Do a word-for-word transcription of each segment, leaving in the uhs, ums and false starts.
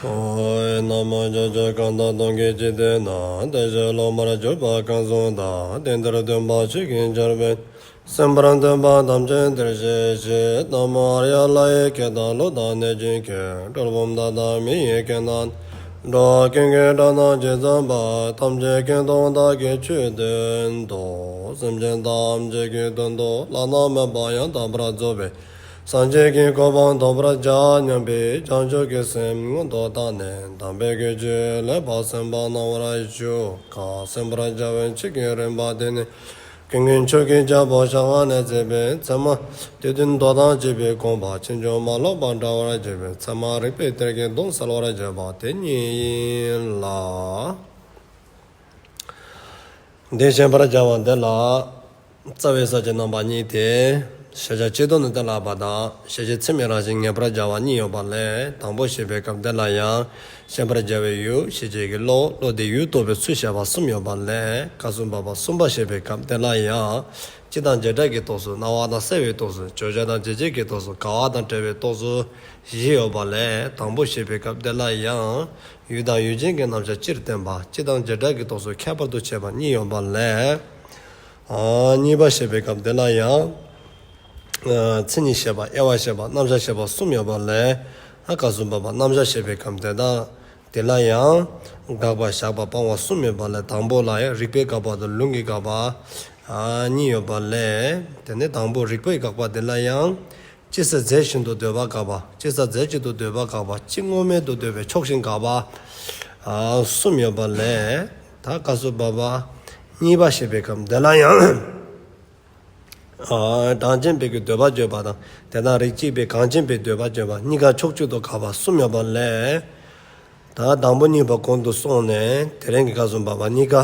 ཨོ། ན་མོ། ཕྱོགས་བཅུ་གང་དག་སྟོང་གི་འཇིག་རྟེན་ན། བདེ་གཤེགས་སློབ་མར་གྱུར་པ་གང་གསུངས་དང་། དེང་འདིར་སྟོན་པ་ཆོས་ཀྱི་ཆར་འབེབས། གསན་པར་འདོད་པ་ཐམས་ཅད་འདིར་གཤེགས་ཤིག། ན་མོ་ཨཱརྱ། ལྷ་ཡི་སྐད་དང་ཀླུ་དང་གནོད་སྦྱིན་སྐད། གྲུལ་བུམ་དག་དང་མི་ཡི་སྐད་རྣམས་དང་། འགྲོ་ཀུན་གྱི་སྒྲ་རྣམས་ཇི་ཙམ་པ། ཐམས་ཅད་སྐད་དུ་བདག་གིས་ཆོས་བསྟན་ཏོ། སེམས་ཅན་ཐམས་ཅད་ཀྱི་དོན་དུ་བླ་ན་མེད་པ་ཡང་དག་པར་རྫོགས་པའི་སངས་རྒྱས་ཀྱི་གོ་འཕང་ཐོབ་པར་བྱ་སྙམ་པའི་བྱང་ཆུབ་ཀྱི་སེམས་མངོན་དུ་བཏང་ནས་དམ་པའི་ཆོས་ལེགས་པར་གསན་པ་གནང་བར་ཞུ། གང་གསན་པར་བྱ་བའི་ཆོས་ཀྱི་རིམ་པ་དེ་ནི། ཀུན་མཁྱེན་ཆོས་ཀྱི་རྒྱལ་པོ་ཞལ་སྔ་ནས་མཛད་པའི་ཚད་མ་སྡེ་བདུན་མདོ་དང་བཅས་པའི་དགོངས་པ་ཕྱིན་ཅི་མ་ལོག་པར་འགྲེལ་བར་བྱེད་པའི་ཚད་མ་རིགས་པའི་གཏེར་གྱི་དོན་གསལ་བར་བྱེད་པ་དེ་ཉིད་ཡིན་ལ། འདི་བཤད་པར་བྱ་བ་འདི་ལ། རྩ་བའི་ས་བཅད་རྣམ་པ་གཉིས་ཏེ། ཤེས་བྱ་སྤྱི་ལྡོག་ནས་གཏན་ལ་དབབ་པ་དང་། ཤེས་བྱེད་ཚད་མའི་རང་བཞིན་ངེས་པར་བྱ་བ་གཉིས་ཡོད་པ་ལས། དང་པོ་བཤད་པའི་སྐབས་འདི་ལ་ཡང་། ཤེས་པར་བྱ་བའི་ཡུལ། ཤེས་བྱེད་ཀྱི་བློ། བློ་དེས་ཡུལ་རྟོགས་པའི་ཚུལ་བཤད་པ་གསུམ་ཡོད་པ་ལས། སྐབས་སུ་བབ་པ་གསུམ་པ་བཤད་པའི་སྐབས་འདི་ལ་ཡང་། སྤྱི་དང་བྱེ་བྲག་གི་སྟོབས་སུ། སྣང་བ་དང་སེལ་བའི་སྟོབས་སུ། བརྗོད་བྱ་དང་རྗེས་བྱེད་ཀྱི་སྟོབས་སུ། དགག་པ་དང་འགྲེལ་བའི་སྟོབས་སུ་བཞི་ཡོད་པ་ལས། དང་པོ་བཤད་པའི་སྐབས་འདི་ལ་ཡང་། ཡུལ་དང་ཡུལ་ཅན་གྱི་རྣམ་གཞག་སྤྱིར་བསྟན་པ། སྤྱི་དང་བྱེ་བྲག་གི་སྟོབས་སུ་ཁྱད་པར་དུ་ཕྱེ་བ་གཉིས་ཡོད་པ་ལས། ཨ། གཉིས་པ་བཤད་པའི་སྐབས་འདི་ལ་ཡང་། ཨ། མཚན་ཉིད་བཤད་པ། དབྱེ་བ་བཤད་པ། རྣམ་གཞག་བཤད་པ་གསུམ་ཡོད་པ་ལས། ཨ། སྐབས་སུ་བབ་པ་རྣམ་གཞག་བཤད་པའི་སྐབས་འདི་དག་དེ་ལ་ཡང་། དགག་པ། བཞག་པ། སྤང་བ་གསུམ་ཡོད་པ་ལས། དང་པོ་ལ་ཡང་རིགས་པས་དགག་པ་དང་ལུང་གིས་དགག་པ། ཨ། གཉིས་ཡོད་པ་ལས། དེ་ནས་དང་པོ་རིགས་པས་དགག་པ་འདི་ལ་ཡང་། སྤྱི་ས་རྫས་གཞན་དུ་འདོད་པ་དགག་པ། སྤྱི་ས་རྫས་གཅིག་ཏུ་འདོད་པ་དགག་པ། སྤྱི་དངོས་མེད་དུ་འདོད་པའི་ཕྱོགས་ཞེན་དགག་པ། ཨ། གསུམ་ཡོད་པ་ལས། ད་སྐབས་སུ་བབ་པ་གཉིས་པ་བཤད་པའི་སྐབས་འདི་ལ་ཡང་། ཨ། གྲངས་ཅན་པའི་གི་འདོད་པ་བརྗོད་པ་དང་། དེ་དང་རིགས་གཅིག་པའི་གང་ཅན་པའི་འདོད་པ་བརྗོད་པ་གཉིས་ཀ་ཕྱོགས་གཅིག་ཏུ་དགག་པ་གསུམ་ཡོད་པ་ལས། ད་དང་པོ་གཉིས་པ་གོང་དུ་སོང་ནས་དེ་རིང་གི་སྐབས་སུ་བབ་པ་གཉིས་ཀ།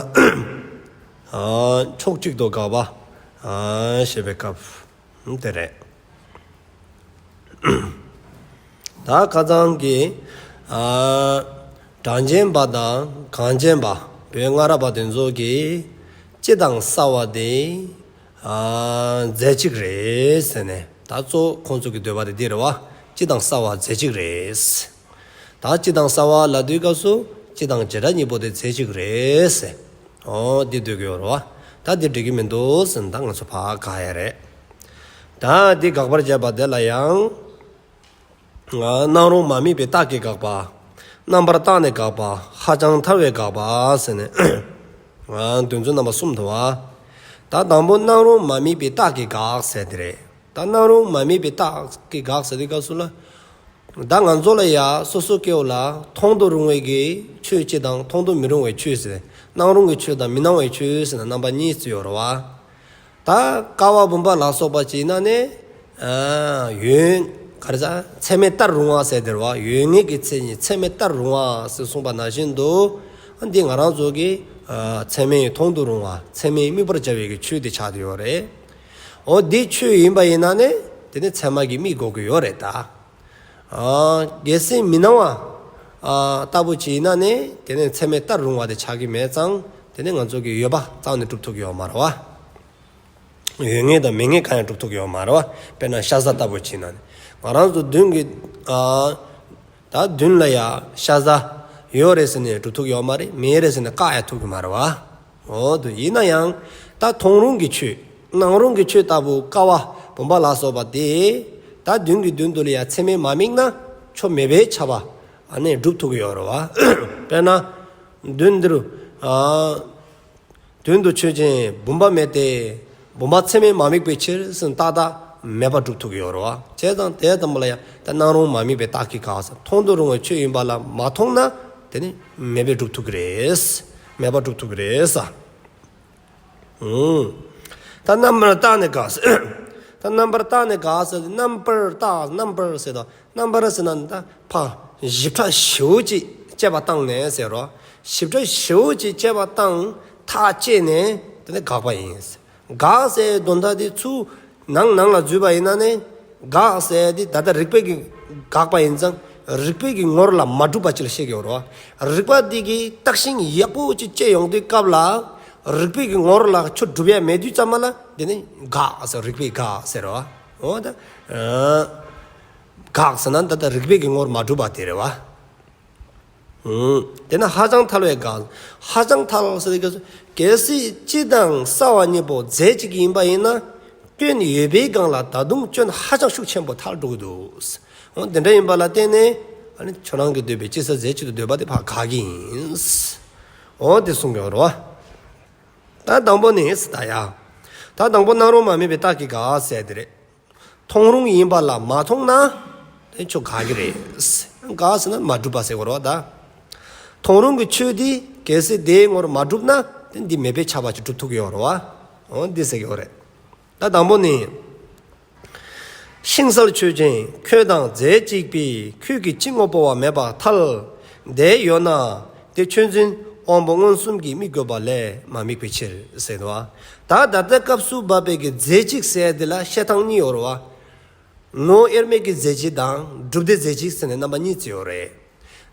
ཨ། ཕྱོགས་གཅིག་ཏུ་དགག་པ། ཨ། བཤད་པའི་སྐབས། དེ་རེད། ད་ཁ་སང་གི། ཨ། གྲངས་ཅན་པ་དང་གང་ཅན་པ། བོད་སྔ་རབས་པ་དེ་ཚོ་གིས་སྤྱི་དང་གསལ་བ་དེ། ཨ། རྫས་གཅིག་རེད་ཟེར་ནས། ད་གཙོ་བོ་ཁོང་ཚོ་གི་འདོད་པ་དེ་འདི་རེད་བ། སྤྱི་དང་གསལ་བ་རྫས་གཅིག་རེད། ད་སྤྱི་དང་གསལ་བ་ལབ་དུས་སྐབས་སུ་སྤྱི་དང་བྱེ་བྲག་གཉིས་པོ་དེ་རྫས་གཅིག་རེད་ཟེར། ཨོ། འདི་འདོད་ཀྱི་ཡོད་རེད་བ། ད་འདི་འགྲིག་གི་མི་འདུག་ཟེར་ན་ད་ང་ཚོ་ཕར་དགག་ཡ་རེད། ད་འདི་དགག་པར་བྱེད་པ་དེ་ལ་ཡང་། སྣང་རུང་མ་དམིགས་པའི་རྟགས་ཀྱིས་དགག་པ། རྣམ་པར་བརྟགས་ནས་དགག་པ། ཧ་ཅང་ཐལ་བས་དགག་པ་ཟེར་ནས། དོན་ཚན་རྣམ་པ་གསུམ་དུ་བ། ད་དང་པོ་སྣང་རུང་མ་དམིགས་པའི་རྟགས་ཀྱིས་དགག་ཟེར་དེ་རེད། ད་སྣང་རུང་མ་དམིགས་པའི་རྟགས་ཀྱིས་དགག་ཟེར་དུས་སྐབས་སུ་ལ། ད་ང་ཚོ་ལ་ཡ་སོ་སོ་སྐྱེ་བོ་ལ་མཐོང་དུ་རུང་བའི་གི་ཆོས་སྤྱི་དང་མཐོང་དུ་མི་རུང་བའི་ཆོས་ཟེར། སྣང་རུང་གི་ཆོས་དང་མི་སྣང་བའི་ཆོས་ཟེར་ན་རྣམ་པ་གཉིས་སུ་ཡོད་རེད་བ། ད་ཀ་བ་བུམ་པ་ལ་སོགས་པ་ཅིག་ཡིན་ན་ནི། ཨ། ཡོད། ག་རེ་ཟ། ཚད་མས་བལྟར་རུང་བ་ཟེར་དེ་རེད་བ། ཡོད་ངེས་ཀྱི་མཚན་ཉིད་ཚད་མས་བལྟར་རུང་བ་ཟེར་གསུངས་པ་ནང་བཞིན་དུ། འདི་ང་རང་ཚོ་གི། ཨ། ཚད་མས་མཐོང་དུ་རུང་བ། ཚད་མས་དམིགས་པར་བྱ་བའི་གི་ཆོས་དེ་ཆགས་བསྡད་ཡོད་རེད། འོ། འདི་ཆོས་ཡིན་པ་ཡིན་ན་ནི། དེ་ནི་ཚད་མ་གིས་དམིགས་དགོས་ཀྱི་ཡོད་རེད་ད། ཨ། གལ་སྲིད་མི་སྣང་བ། ཨ། ལྟ་བུ་ཅིག་ཡིན་ན་ནི། དེ་ནི་ཚད་མས་བལྟར་རུང་བ་དེ་ཆགས་ཀྱི་མེད་ཙང་། དེ་ནི་ང་ཚོ་གི་ཡོད་པ་རྩ་བ་ནས་སྒྲུབ་ཐུབ་ཀྱི་ཡོད་མ་རེད་བ། ཡོད་ངེས་དང་མེད་ངེས་གང་ཡང་སྒྲུབ་ཐུབ་ཀྱི་ཡོད་མ་རེད་བ། དཔེར་ན་ཤ་ཟ་ལྟ་བུ་བྱས་ན་ནི། ང་རང་ཚོ་མདུན་གྱི། ཨ། ད་མདུན་ལ་ཡ་ཤ་ཟ་ཡོད་རེད་ཟེར་ནས་སྒྲུབ་ཐུབ་ཀྱི་ཡོད་མ་རེད། མེད་རེད་ཟེར་ནས་བཀག་ཡ་ཐུབ་ཀྱི་མ་རེད་བ། འོ་དུ། ཡིན་ན་ཡང་ད་མཐོང་རུང་གི་ཆོས། སྣང་རུང་གི་ཆོས་ལྟ་བུ་ཀ་བ་བུམ་པ་ལ་སོགས་པ་དེ། ད་མདུན་གྱི་མདུན་དུ་ལ་ཡ་ཚད་མས་མ་དམིགས་ན་ཆོས་མེད་པས་ཁྱབ་པ། ཨ་ནི་སྒྲུབ་ཐུབ་ཀྱི་ཡོད་རེད་བ། དཔེར་ན། མདུན་འདིར། ཨ། མདུན་དུ་ཆོས་ཅན་བུམ་པ་མེད་དེ། བུམ་པ་ཚད་མས་མ་དམིགས་པའི་ཕྱིར་ཟེར་ཏག་ཏག་མེད་པར་སྒྲུབ་ཐུབ་ཀྱི་ཡོད་རེད་བ། བྱས་ཙང་དེ་ཙམ་པ་ལ་ཡང་ད་སྣང་རུང་མ་དམིགས་པའི་རྟགས་ཀྱིས་དགག་ཟེར། མཐོང་དུ་རུང་བའི་ཆོས་ཡིན་པ་ལ་མ་མཐོང་ན་དེ་ནི་མེད་པས་སྒྲུབ་ཐུབ་ཀྱི་རེད། མེད་པར་སྒྲུབ་ཐུབ་ཀྱི་རེད་ཟེར། ཨུམ། ད་རྣམ་པར་བརྟགས་ནས་དགག་ཟེར། ད་རྣམ་པར་བརྟགས་ནས་དགག་ཟེར། རྣམ་པར་བརྟགས། རྣམ་པར་ཟེར་དང་། རྣམ་པར་ཟེར་ན་ད་ཕར་ཞིབ་ཕྲ་ཞེ་པོ་ཅིག་དཔྱད་པ་བཏང་ནས་ཟེར་རོ། ཞིབ་ཕྲ་ཞེ་པོ་ཅིག་དཔྱད་པ་བཏང་། ཐག་བཅད་ནས་དེ་ནས་དགག་པ་ཡིན། དགག་ཟེར་དོན་དག་དེ་ཚུར་ནང་ནང་ལ་འཛུལ་བ་ཡིན་ན་ནི། དགག་ཟེར་དེ་ད་ལྟ་རིགས་པས་ཀྱི་དགག་པ་ཡིན་ཙང་། རིགས་པས་ཀྱི་ངོར་ལ་མ་གྲུབ་པ་ཅིག་ལ་བཤད་ཀྱི་ཡོད་རེད་བ། རིགས་པ་འདི་གིས་བརྟག་ཤིང་ཡག་པོ་ཅིག་དཔྱད་ཡོང་དུས་སྐབས་ལ། རིགས་པས་ཀྱི་ངོར་ལ་ཆོས་སྒྲུབ་ཡ་མེད་དུས་ཙམ་པ་ལ་དེ་ནི་དགག་ཟེར། རིགས་པས་དགག་ཟེར་རོ། འོ་ད། ཨ། དགག་ཟེར་ན་ད་ལྟ་རིགས་པས་ཀྱི་ངོར་མ་གྲུབ་པ་དེ་རེད་བ། ཨུམ། དེ་ན་ཧ་ཅང་ཐལ་བའི་དགག་ཧ་ཅང་ཐལ་ཟེར་དུས་སྐབས་སུ། གལ་སྲིད་སྤྱི་དང་རྩ་བ་གཉིས་པོ་རྫས་གཅིག་ཡིན་པ་ཡིན་ན། སྐྱོན་ཡོད་པའི་སྒང་ལ་ད་དུང་སྐྱོན་ཧ་ཅང་ཤུགས་ཆེན་པོ་ཐལ་འགྲོ་གི་འདུག་འོ་དེ་འདྲ་ཡིན་པ་ལ་བརྟེན་ནས། ཨ་ནི་ཁྱོད་རང་གིས་འདོད་པའི་སྤྱི་གསལ་རྫས་གཅིག་ཏུ་འདོད་པ་དེ་ཕར་དགག་གི་ཡིན། འོ་དེ་གསུང་གི་ཡོད་རེད་བ། ད་དང་པོ་ནི་ཟེར་ད་ཡ། ད་དང་པོ་སྣང་རུང་མ་དམིགས་པའི་རྟགས་ཀྱི་དགག་ཟེར་དེ་རེད། མཐོང་རུང་ཡིན་པ་ལ་མ་མཐོང་ན། དེ་ཁྱོད་དགག་གི་རེད། དགག་ཟེར་ན་མ་གྲུབ་པ་ཟེར་གོ་རོ་ད། མཐོང་རུང་གི་ཆོས་འདི་གལ་སྲིད་དེའི་ངོར་མ་གྲུབ་ན། དེ་འདི་མེད་པས་ཁྱབ་པ་ཅིག་གྲུབ་ཐུབ་ཀྱི་ཡོད་རེད་བ། འོ་འདི་ཟེར་གྱི་ཡོད་རེད། ད་དང་པོ་ནི། ཤིང་གསལ་ཆོས་ཅན། ཁྱོད་དང་རྫས་གཅིག་པས་ཁྱོད་ཀྱི་སྤྱི་དངོས་པོ་བ་མེད་པར་ཐལ། དེ་ཡོད་ན། དེ་ཆོས་འཛིན་དབང་པོ་མངོན་སུམ་གྱིས་དམིགས་དགོས་པ་ལས་མ་དམིགས་པའི་ཕྱིར་ཟེར་འདུག་བ། ད་ད་ལྟ་སྐབས་སུ་བབ་པའི་གི་རྫས་གཅིག་ཟེར་དེ་ལ་བཤད་སྟངས་གཉིས་ཡོད་རེད་བ། ངོ་བོ་དབྱེར་མེད་ཀྱི་རྫས་གཅིག་དང་སྒྲུབ་བདེ་རྫས་གཅིག་ཟེར་ནས་རྣམ་པ་གཉིས་ཅིག་ཡོད་རེད།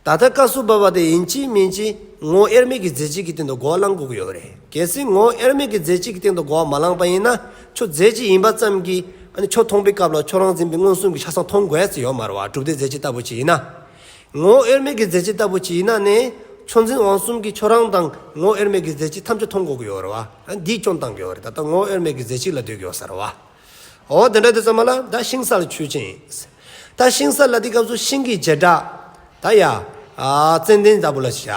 ད་ལྟ་སྐབས་སུ་བབ་པ་དེ་ཡིན་གཅིག་མིན་གཅིག་ངོ་བོ་དབྱེར་མེད་ཀྱི་རྫས་གཅིག་གི་སྟེང་དུ་གོ་བ་བླང་དགོས་ཀྱི་ཡོད་རེད། གལ་སྲིད་ངོ་བོ་དབྱེར་མེད་ཀྱི་རྫས་གཅིག་གི་སྟེང་དུ་གོ་བ་མ་བླངས་པ་ཡིན་ན། ཁྱོད་རྫས་གཅིག་ཡིན་པ་ཙམ་གྱིས་ཨ་ནི་ཁྱོད་མཐོང་པའི་སྐབས་ལ་ཁྱོད་རང་འཛིན་པའི་མངོན་སུམ་གྱིས་ཆ་ཚང་མཐོང་དགོས་ཡ་ཅིག་ཡོད་མ་རེད་བ། སྒྲུབ་བདེ་རྫས་གཅིག་ལྟ་བུ་ཅིག་ཡིན་ན། ངོ་བོ་དབྱེར་མེད་ཀྱི་རྫས་གཅིག་ལྟ་བུ་ཅིག་ཡིན་ན་ནི། ཆོས་འཛིན་དབང་གསུམ་གྱིས་ཁྱོད་རང་དང་ངོ་བོ་དབྱེར་མེད་ཀྱི་རྫས་གཅིག་ཐམས་ཅད་མཐོང་དགོས་ཀྱི་ཡོད་རེད་བ། འདིས་སྐྱོན་བཏང་གི་ཡོད་རེད། ད་ལྟ་ངོ་བོ་དབྱེར་མེད་ཀྱི་རྫས་གཅིག་ལ་འདོད་ཀྱི་ཡོད་ས་རེད་བ། འོ་དེ་འདྲ་དུས་ཙམ་པ་ལ་ད་ཤིང་གསལ་ཆོས་ཅན། ད་ཤིང་གསལ་ལ་དེ་སྐབས་སུ་ཤིང་གི་བྱེ་བྲག་ད་ཡ། ཙན་དན་ལྟ་བུ་ལ་བཞག་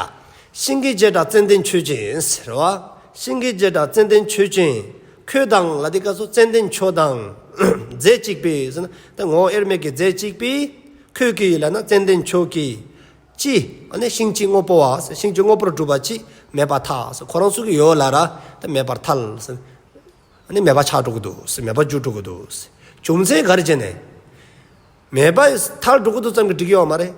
ཤིང་གི་བྱེ་བྲག་ཙན་དན་ཆོས་ཅན་ཟེར་བ། ཤིང་གི་བྱེ་བྲག་ཙན་དན་ཆོས་ཅན། ཁྱོད་དང་ལ་དེ་སྐབས་སུ་ཙན་དན་ཁྱོད་དང་། རྫས་གཅིག་པས་ཟེར་ན་ད་ངོ་བོ་དབྱེར་མེད་ཀྱི་རྫས་གཅིག་པས། ཁྱོད་ཀྱི་ལ་ན་ཙན་དན་ཁྱོད་ཀྱི། ཅི། ཨ་ནི་ཤིང་གཅིག་དངོས་པོ་བ་ཟེར། ཤིང་གཅིག་དངོས་པོར་གྲུབ་པ་ཅིག་མེད་པར་ཐལ་ཟེར། ཁོ་རང་ཚོ་གི་ཡོད་ལ་ར། ད་མེད་པར་ཐལ་ཟེར། ཨ་ནི་མེད་པ་ཆགས་འགྲོ་གི་འདུག་ཟེར། མེད་པ་འགྱུར་འགྲོ་གི་འདུག་ཟེར། རྒྱུ་མཚན་ག་རེ་བྱས་ནས། མེད་པ་ཐལ་འགྲོ་གི་འདུག་ཙམ་གྱིས་འགྲིག་གི་ཡོད་མ་རེད།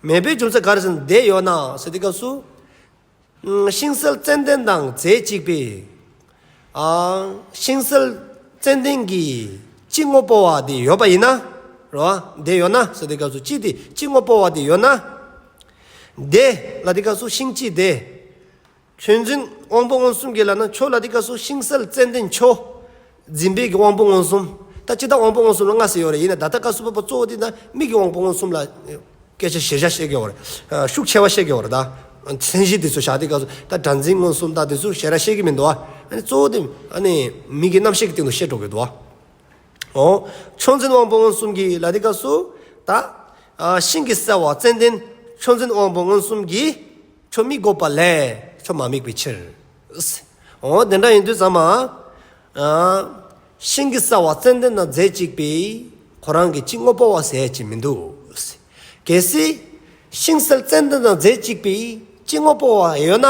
མེད་པའི་རྒྱུ་མཚན་ག་རེ་ཟེར་ན་དེ་ཡོད་ན་ཟེར་དུས་སྐབས་སུ། ཤིང་གསལ་ཙན་དན་དང་རྫས་གཅིག་པས། ཨ། ཤིང་གསལ་ཙན་དན་གྱི་སྤྱི་དངོས་པོ་བ་དེ་ཡོད་པ་ཡིན་ན། རེད་བ། དེ་ཡོད་ན་ཟེར་དུས་སྐབས་སུ་སྤྱི་དེ་སྤྱི་དངོས་པོ་བ་དེ་ཡོད་ན། དེ་ལ་དེ་སྐབས་སུ་ཤིང་སྤྱི་དེ། ཆོས་འཛིན་དབང་པོ་མངོན་སུམ་གྱིས་ལ་ན་ཁྱོད་ལ་དེ་སྐབས་སུ་ཤིང་གསལ་ཙན་དན་ཁྱོད། འཛིན་པའི་གི་དབང་པོ་མངོན་སུམ། ད་སྤྱི་དང་དབང་པོ་མངོན་སུམ་ལ་ལྔ་ཟེར་ཡོད་རེད། ཡིན་ན་ད་ལྟ་སྐབས་སུ་བབ་པ་གཙོ་བོ་དེ་ད་མིག་གི་དབང་པོ་མངོན་སུམ་ལ་སྐད་ཆ་ཞེ་དྲག་བཤད་ཀྱི་ཡོད་རེད། ཤུགས་ཆེ་བ་བཤད་ཀྱི་ཡོད་རེད། ད་མཚན་གཞི་དེ་ཚོ་བཞག་དུས་སྐབས་སུ་ད་སྒྲ་འཛིན་མངོན་སུམ་ད་དེ་ཚོ་ཞེ་དྲག་བཤད་ཀྱི་མི་འདུག་ཨ། ཨ་ནི་གཙོ་བོ་དེ་ཨ་ནི་མིག་གི་རྣམ་ཤེས་ཀྱི་སྟེང་དུ་བཤད་འགྲོ་གི་འདུག་ཨ། འོ། ཆོས་འཛིན་དབང་པོ་མངོན་སུམ་གྱིས་ལ་དེ་སྐབས་སུ་ད། ཤིང་གི་གསལ་བ་ཙན་དན་ཆོས་འཛིན་དབང་པོ་མངོན་སུམ་གྱིས། ཁྱོད་དམིགས་དགོས་པ་ལས་ཁྱོད་མ་དམིགས་པའི་ཕྱིར། འོ་དེ་འདྲ་ཡིན་དུས་ཙམ་པ། ཤིང་གི་གསལ་བ་ཙན་དན་དང་རྫས་གཅིག་པས་ཁོ་རང་གི་སྤྱི་དངོས་པོ་བ་ཟེར་གྱི་མི་འདུག་གལ་སྲིད། ཤིང་གསལ་ཙན་དན་དང་རྫས་གཅིག་པས་སྤྱི་དངོས་པོ་བ་ཡོད་ན།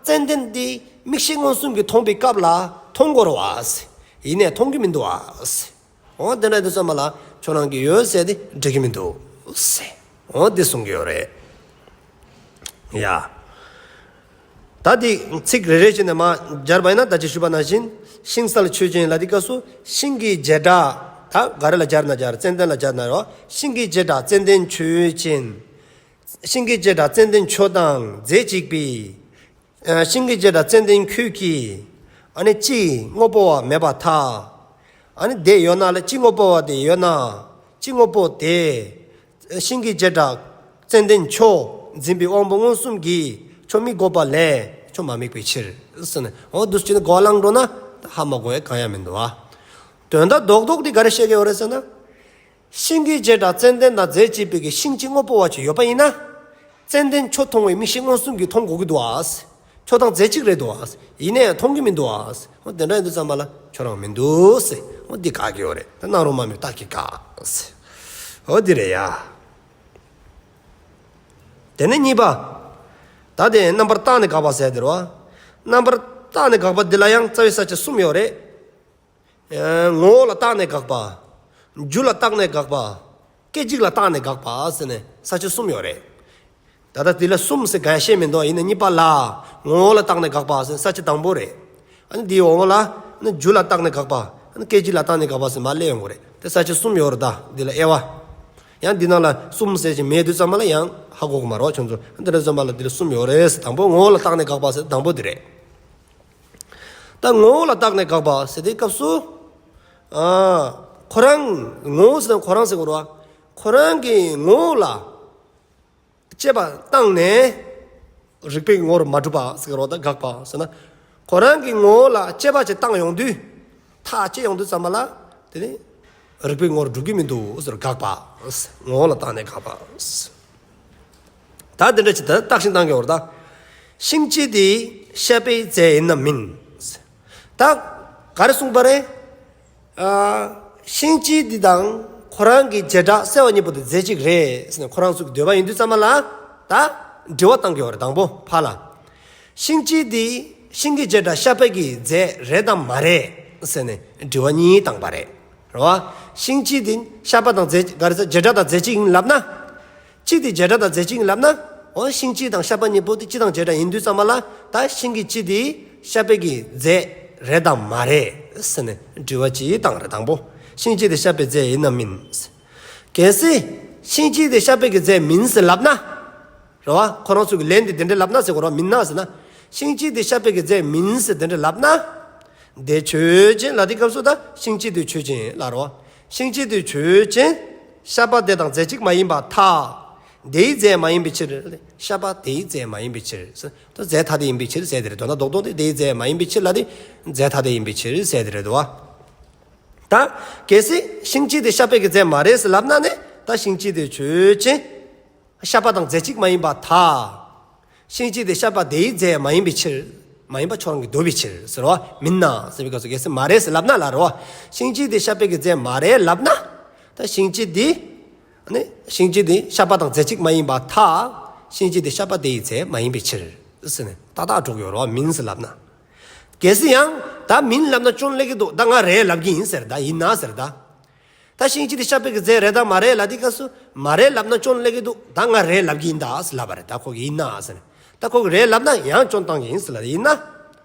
ཙན་དན་དེ་མིག་ཤེས་མངོན་སུམ་གྱིས་མཐོང་པའི་སྐབས་ལ་མཐོང་དགོས་རེད་བ། ཡིན་ནའི་མཐོང་གི་མི་འདུག་བ། འོ་དེ་འདྲ་དུས་ཙམ་པ་ལ་ཁྱོད་རང་གི་ཡོད་ཟེར་དེ་འགྲིག་གི་མི་འདུག་ཟེར། འོ་དེ་གསུང་གི་ཡོད་རེད། ཡ། ད་དེ་ཚིག་རེ་རེ་བྱས་ནས་མར་སྦྱར་བ་ཡིན་ན་ད་ཅི་ཞུས་པ་ནང་བཞིན། ཤིང་གསལ་ཆོས་ཅན་ལ་དེ་སྐབས་སུ་ཤིང་གི་བྱེ་བྲག་ད་ག་རེ་ལ་སྦྱར་ན་སྦྱར། ཙན་དན་ལ་སྦྱར་ན་རོ། ཤིང་གི་བྱེ་བྲག་ཙན་དན་ཆོས་ཅན། ཤིང་གི་བྱེ་བྲག་ཙན་དན་ཁྱོད་དང་རྫས་གཅིག་པས། ཤིང་གི་བྱེ་བྲག་ཙན་དན་ཁྱོད་ཀྱིས། ཨ་ནི་སྤྱི་དངོས་པོ་བ་མེད་པར་ཐལ། ཨ་ནི་དེ་ཡོད་ན་ལ་སྤྱི་དངོས་པོ་བ་དེ་ཡོད་ན། སྤྱི་དངོས་པོ་དེ། ཤིང་གི་བྱེ་བྲག་ཙན་དན་ཁྱོད་འཛིན་པའི་དབང་པོ་མངོན་སུམ་གྱིས་ཁྱོད་དམིགས་དགོས་པ་ལས་ཁྱོད་མ་དམིགས་པའི་ཕྱིར། ཟེར་ནས་འོ་འདུག་སེ་གོ་བླངས་འགྲོ་ན་ཧ་མ་གོ་ཡ་གང་ཡང་མི་འདུག་ཨ། དོན་དག་རྡོག་རྡོག་འདི་ག་རེ་བཤད་ཀྱི་ཡོད་རེད་ཟེར་ན། ཤིང་གི་བྱེ་བྲག་ཙན་དན་དང་རྫས་གཅིག་པའི་གི་ཤིང་གཅིག་དངོས་པོ་བ་ཅིག་ཡོད་པ་ཡིན་ན། ཙན་དན་ཁྱོད་མཐོང་བའི་མིག་ཤེས་མངོན་སུམ་གྱིས་མཐོང་དགོས་ཀྱི་འདུག་ཨ། ཁྱོད་དང་རྫས་གཅིག་རེད་འདུག་ཨ། ཡིན་ནའི་མཐོང་གི་མི་འདུག་ཨ། འོ་དེ་འདྲ་ཡིན་དུས་ཙམ་པ་ལ་ཁྱོད་རང་མི་འདུག་ཟེར། འོ་འདི་དགག་གི་ཡོད་རེད། ད་སྣང་རུང་མ་དམིགས་པའི་རྟགས་ཀྱི་དགག་ཟེར། འོ་འདི་རེད་ཡ། དེ་ནས་གཉིས་པ། ད་དེ་རྣམ་པར་བརྟགས་ནས་དགག་པ་ཟེར་དེ་རེད་བ། རྣམ་པར་བརྟགས་ནས་དགག་པ་འདི་ལ་ཡང་རྩ་བའི་ས་བཅད་གསུམ་ཡོད་རེད། ངོ་བོ་ལ་བརྟགས་ནས་དགག་པ། རྒྱུ་ལ་བརྟགས་ནས་དགག་པ། སྐད་ཅིག་ལ་བརྟགས་ནས་དགག་པ་ཟེར་ནས་ས་བཅད་གསུམ་ཡོད་རེད། ད་ལྟ་འདི་ལ་གསུམ་ཟེར་གང་བཤད་མི་འདུག་ཡིན་ན་གཉིས་པ་ལ་ངོ་བོ་ལ་བརྟགས་ནས་དགག་པ་ཟེར་ས་བཅད་དང་པོ་རེད། ཨ་ནི་འདིའི་འོག་མ་ལ་ནི་རྒྱུ་ལ་བརྟགས་ནས་དགག་པ། ཨ་ནི་སྐད་ཅིག་ལ་བརྟགས་ནས་དགག་པ་ཟེར་མར་སླེབས་ཡོང་གི་རེད། དེ་ས་བཅད་གསུམ་ཡོད་རེད། ད་འདི་ལ་དབྱེ་བ། ཡང་འདི་ནང་ལ་གསུམ་ཟེར་གྱི་མེད་དུས་ཙམ་པ་ལ་ཡང་ཧ་གོ་གི་མ་རེད་བ་ཁྱོད་ཚོ། འདི་འདྲ་ཙམ་པ་ལ་འདི་ལ་གསུམ་ཡོད་རེད་ཟེར། དང་པོ་ངོ་བོ་ལ་བརྟགས་ནས་དགག་པ་ཟེར་དང་པོ་འདི་རེད། ད་ངོ་བོ་ལ་བརྟགས་ནས་དགག་པ་ཟེར་དུས་སྐབས་སུ། ཨ། ཁོ་རང་ངོ་བོ་ཟེར་ན་ཁོ་རང་ཟེར་དགོས་རེད་བ། ཁོ་རང་གི་ངོ་བོ་ལ་དཔྱད་པ་བཏང་ནས། རིགས་པའི་ངོ་བོར་མ་གྲུབ་པ་ཟེར་གི་རེད་བ། ད་དགག་པ་ཟེར་ན། ཁོ་རང་གི་ངོ་བོ་ལ་དཔྱད་པ་ཅིག་བཏང་ཡོང་དུས། ཐག་བཅད་ཡོང་དུས་ཙམ་པ་ལ། དེ་ནི་རིགས་པའི་ངོ་བོར་གྲུབ་ཀྱི་མི་འདུག་ཟེར་དགག་པ། ངོ་བོ་ལ་བརྟགས་ནས་དགག་པ། ད་དེ་འདྲ་ཅིག་ད་བརྟགས་ཤིང་བཏང་གི་ཡོད་རེད་ད། ཤིང་བཅད་དེ་བཤད་པའི་རྫས་ཡིན་ནམ་མིན། ད་ག་རེ་གསུངས་པ་རེད། ཨ། ཤིང་བཅད་འདི་དང་ཁོ་རང་གི་བྱེ་བྲག་སེལ་བ་གཉིས་པོ་དེ་རྫས་གཅིག་རེད་ཟེར་ནས་ཁོ་རང་ཚོ་གི་འདོད་པ་ཡིན་དུས་ཙམ་པ་ལ། ད་དྲི་བ་བཏང་གི་ཡོད་རེད་དང་པོ་ཕར་ལ། ཤིང་བཅད་འདི་ཤིང་གི་བྱེ་བྲག་བཤད་པའི་གི་རྫས་རེད་དམ་མ་རེད་ཟེར་ནས་དྲི་བ་གཉིས་བཏང་པ་རེད། རེད་བ། ཤིང་བཅད་འདི་བཤད་པ་དང་རྫས་ག་རེ་ཟེར་བྱེ་བྲག་དང་རྫས་གཅིག་ཡིན་ལབ་ན། བཅད་དེ་བྱེ་བྲག་དང་རྫས་གཅིག་ཡིན་ལབ་ན། འོ་ཤིང་བཅད་དང་བཤད་པ་གཉིས་པོ་དེ་སྤྱི་དང་བྱེ་བྲག་ཡིན་དུས་ཙམ་པ་ལ། ད་ཤིང་གི་བཅད་དེ་བཤད་པའི་གི་རྫས་རེད་དམ་མ་རེད་ཟེར་ནས་དྲི་བ་གཅིག་བཏང་རེད་དང་པོ། ཤིང་བཅད་དེ་བཤད་པའི་རྫས་ཡིན་ནམ་མིན། གལ་སྲིད་ཤིང་བཅད་དེ་བཤད་པའི་གི་རྫས་མིན་ཟེར་ལབ་ན། རེད་བ། ཁོ་རང་ཚོ་གི་ལན་དེ་དེ་འདྲ་ལབ་ན་ཟེར་གོ་ར། མིན་ན་ཟེར་ན། ཤིང་བཅད་དེ་བཤད་པའི་གི་རྫས་མིན་ཟེར་དེ་འདྲ་ལབ་ན། དེ་ཆོས་ཅན་ལ་དེ་སྐབས་སུ་ད་ཤིང་བཅད་དེ་ཆོས་ཅན་ལ་རེད་བ། ཤིང་བཅད་དེ་ཆོས་ཅན། བཤད་པ་དེ་དང་རྫས་གཅིག་མ་ཡིན་པར་ཐལ། དེའི་རྫས་མ་ཡིན་པའི་ཕྱིར། བཤད་པ་དེའི་རྫས་མ་ཡིན་པའི་ཕྱིར། ད་རྫས་ཐ་དད་ཡིན་པའི་ཕྱིར་ཟེར་དེ་རེད། དོན་དག་རྡོག་རྡོག་དེ་དེའི་རྫས་མ་ཡིན་པའི་ཕྱིར་ལ་དེ་རྫས་ཐ་དད་ཡིན་པའི་ཕྱིར་ཟེར་དེ་རེད་དོ། ད་གལ་སྲིད་ཤིང་བཅད་དེ་བཤད་པའི་གི་རྫས་མ་རེད་ཟེར་ལབ་ན་ནི། ད་ཤིང་བཅད་དེ་ཆོས་ཅན། བཤད་པ་དང་རྫས་གཅིག་མ་ཡིན་པར་ཐལ། ཤིང་བཅད་དེ་བཤད་པ་དེའི་རྫས་མ་ཡིན་པའི་ཕྱིར། མ་ཡིན་པ་ཁྱོད་རང་གིས་འདོད་པའི་ཕྱིར་ཟེར་བ། མིན་ན་ཟེར་བའི་སྐབས་སུ་གལ་སྲིད་མ་རེད་ཟེར་ལབ་ན་ལ་རོ། ཤིང་བཅད་དེ་བཤད་པའི་གི་རྫས་མ་རེད་ལབ་ན། ད་ཤིང་བཅད་དེ། ནི་ཤིང་བཅད་དེ་བཤད་པ་དང་རྫས་གཅིག་མ་ཡིན་པར་ཐལ། ཤིང་བཅད་དེ་བཤད་པ་དེའི་རྫས་མ་ཡིན་པའི་ཕྱིར་ཟེར་ནས་ཏག་ཏག་འགྲོ་གི་ཡོད་རེད་བ། མིན་ཟེར་ལབ་ན། གལ་སྲིད་ཡང་ད་མིན་ལབ་ན་སྐྱོན་སླེབས་ཀྱི་འདུག་ད་ང་རེད་ལབ་ཀྱི་ཡིན་ཟེར། ད་ཡིན་ན་ཟེར་ད། ད་ཤིང་བཅད་དེ་བཤད་པའི་གི་རྫས་རེད་དམ་མ་རེད་ལབ་དུས་སྐབས་སུ་མ་རེད་ལབ་ན་སྐྱོན་སླེབས་ཀྱི་འདུག་ད་ང་རེད་ལབ་ཀྱི་ཡིན་ད་ཟེར་ལབ་པ་རེད། ད་ཁོ་གིས་ཡིན་ན་ཟེར། ད་ཁོ་གིས་རེད་ལབ་ན་ཡང་སྐྱོན་བཏང་གི་ཡིན་ཟེར་ལབ། ཡིན་ན།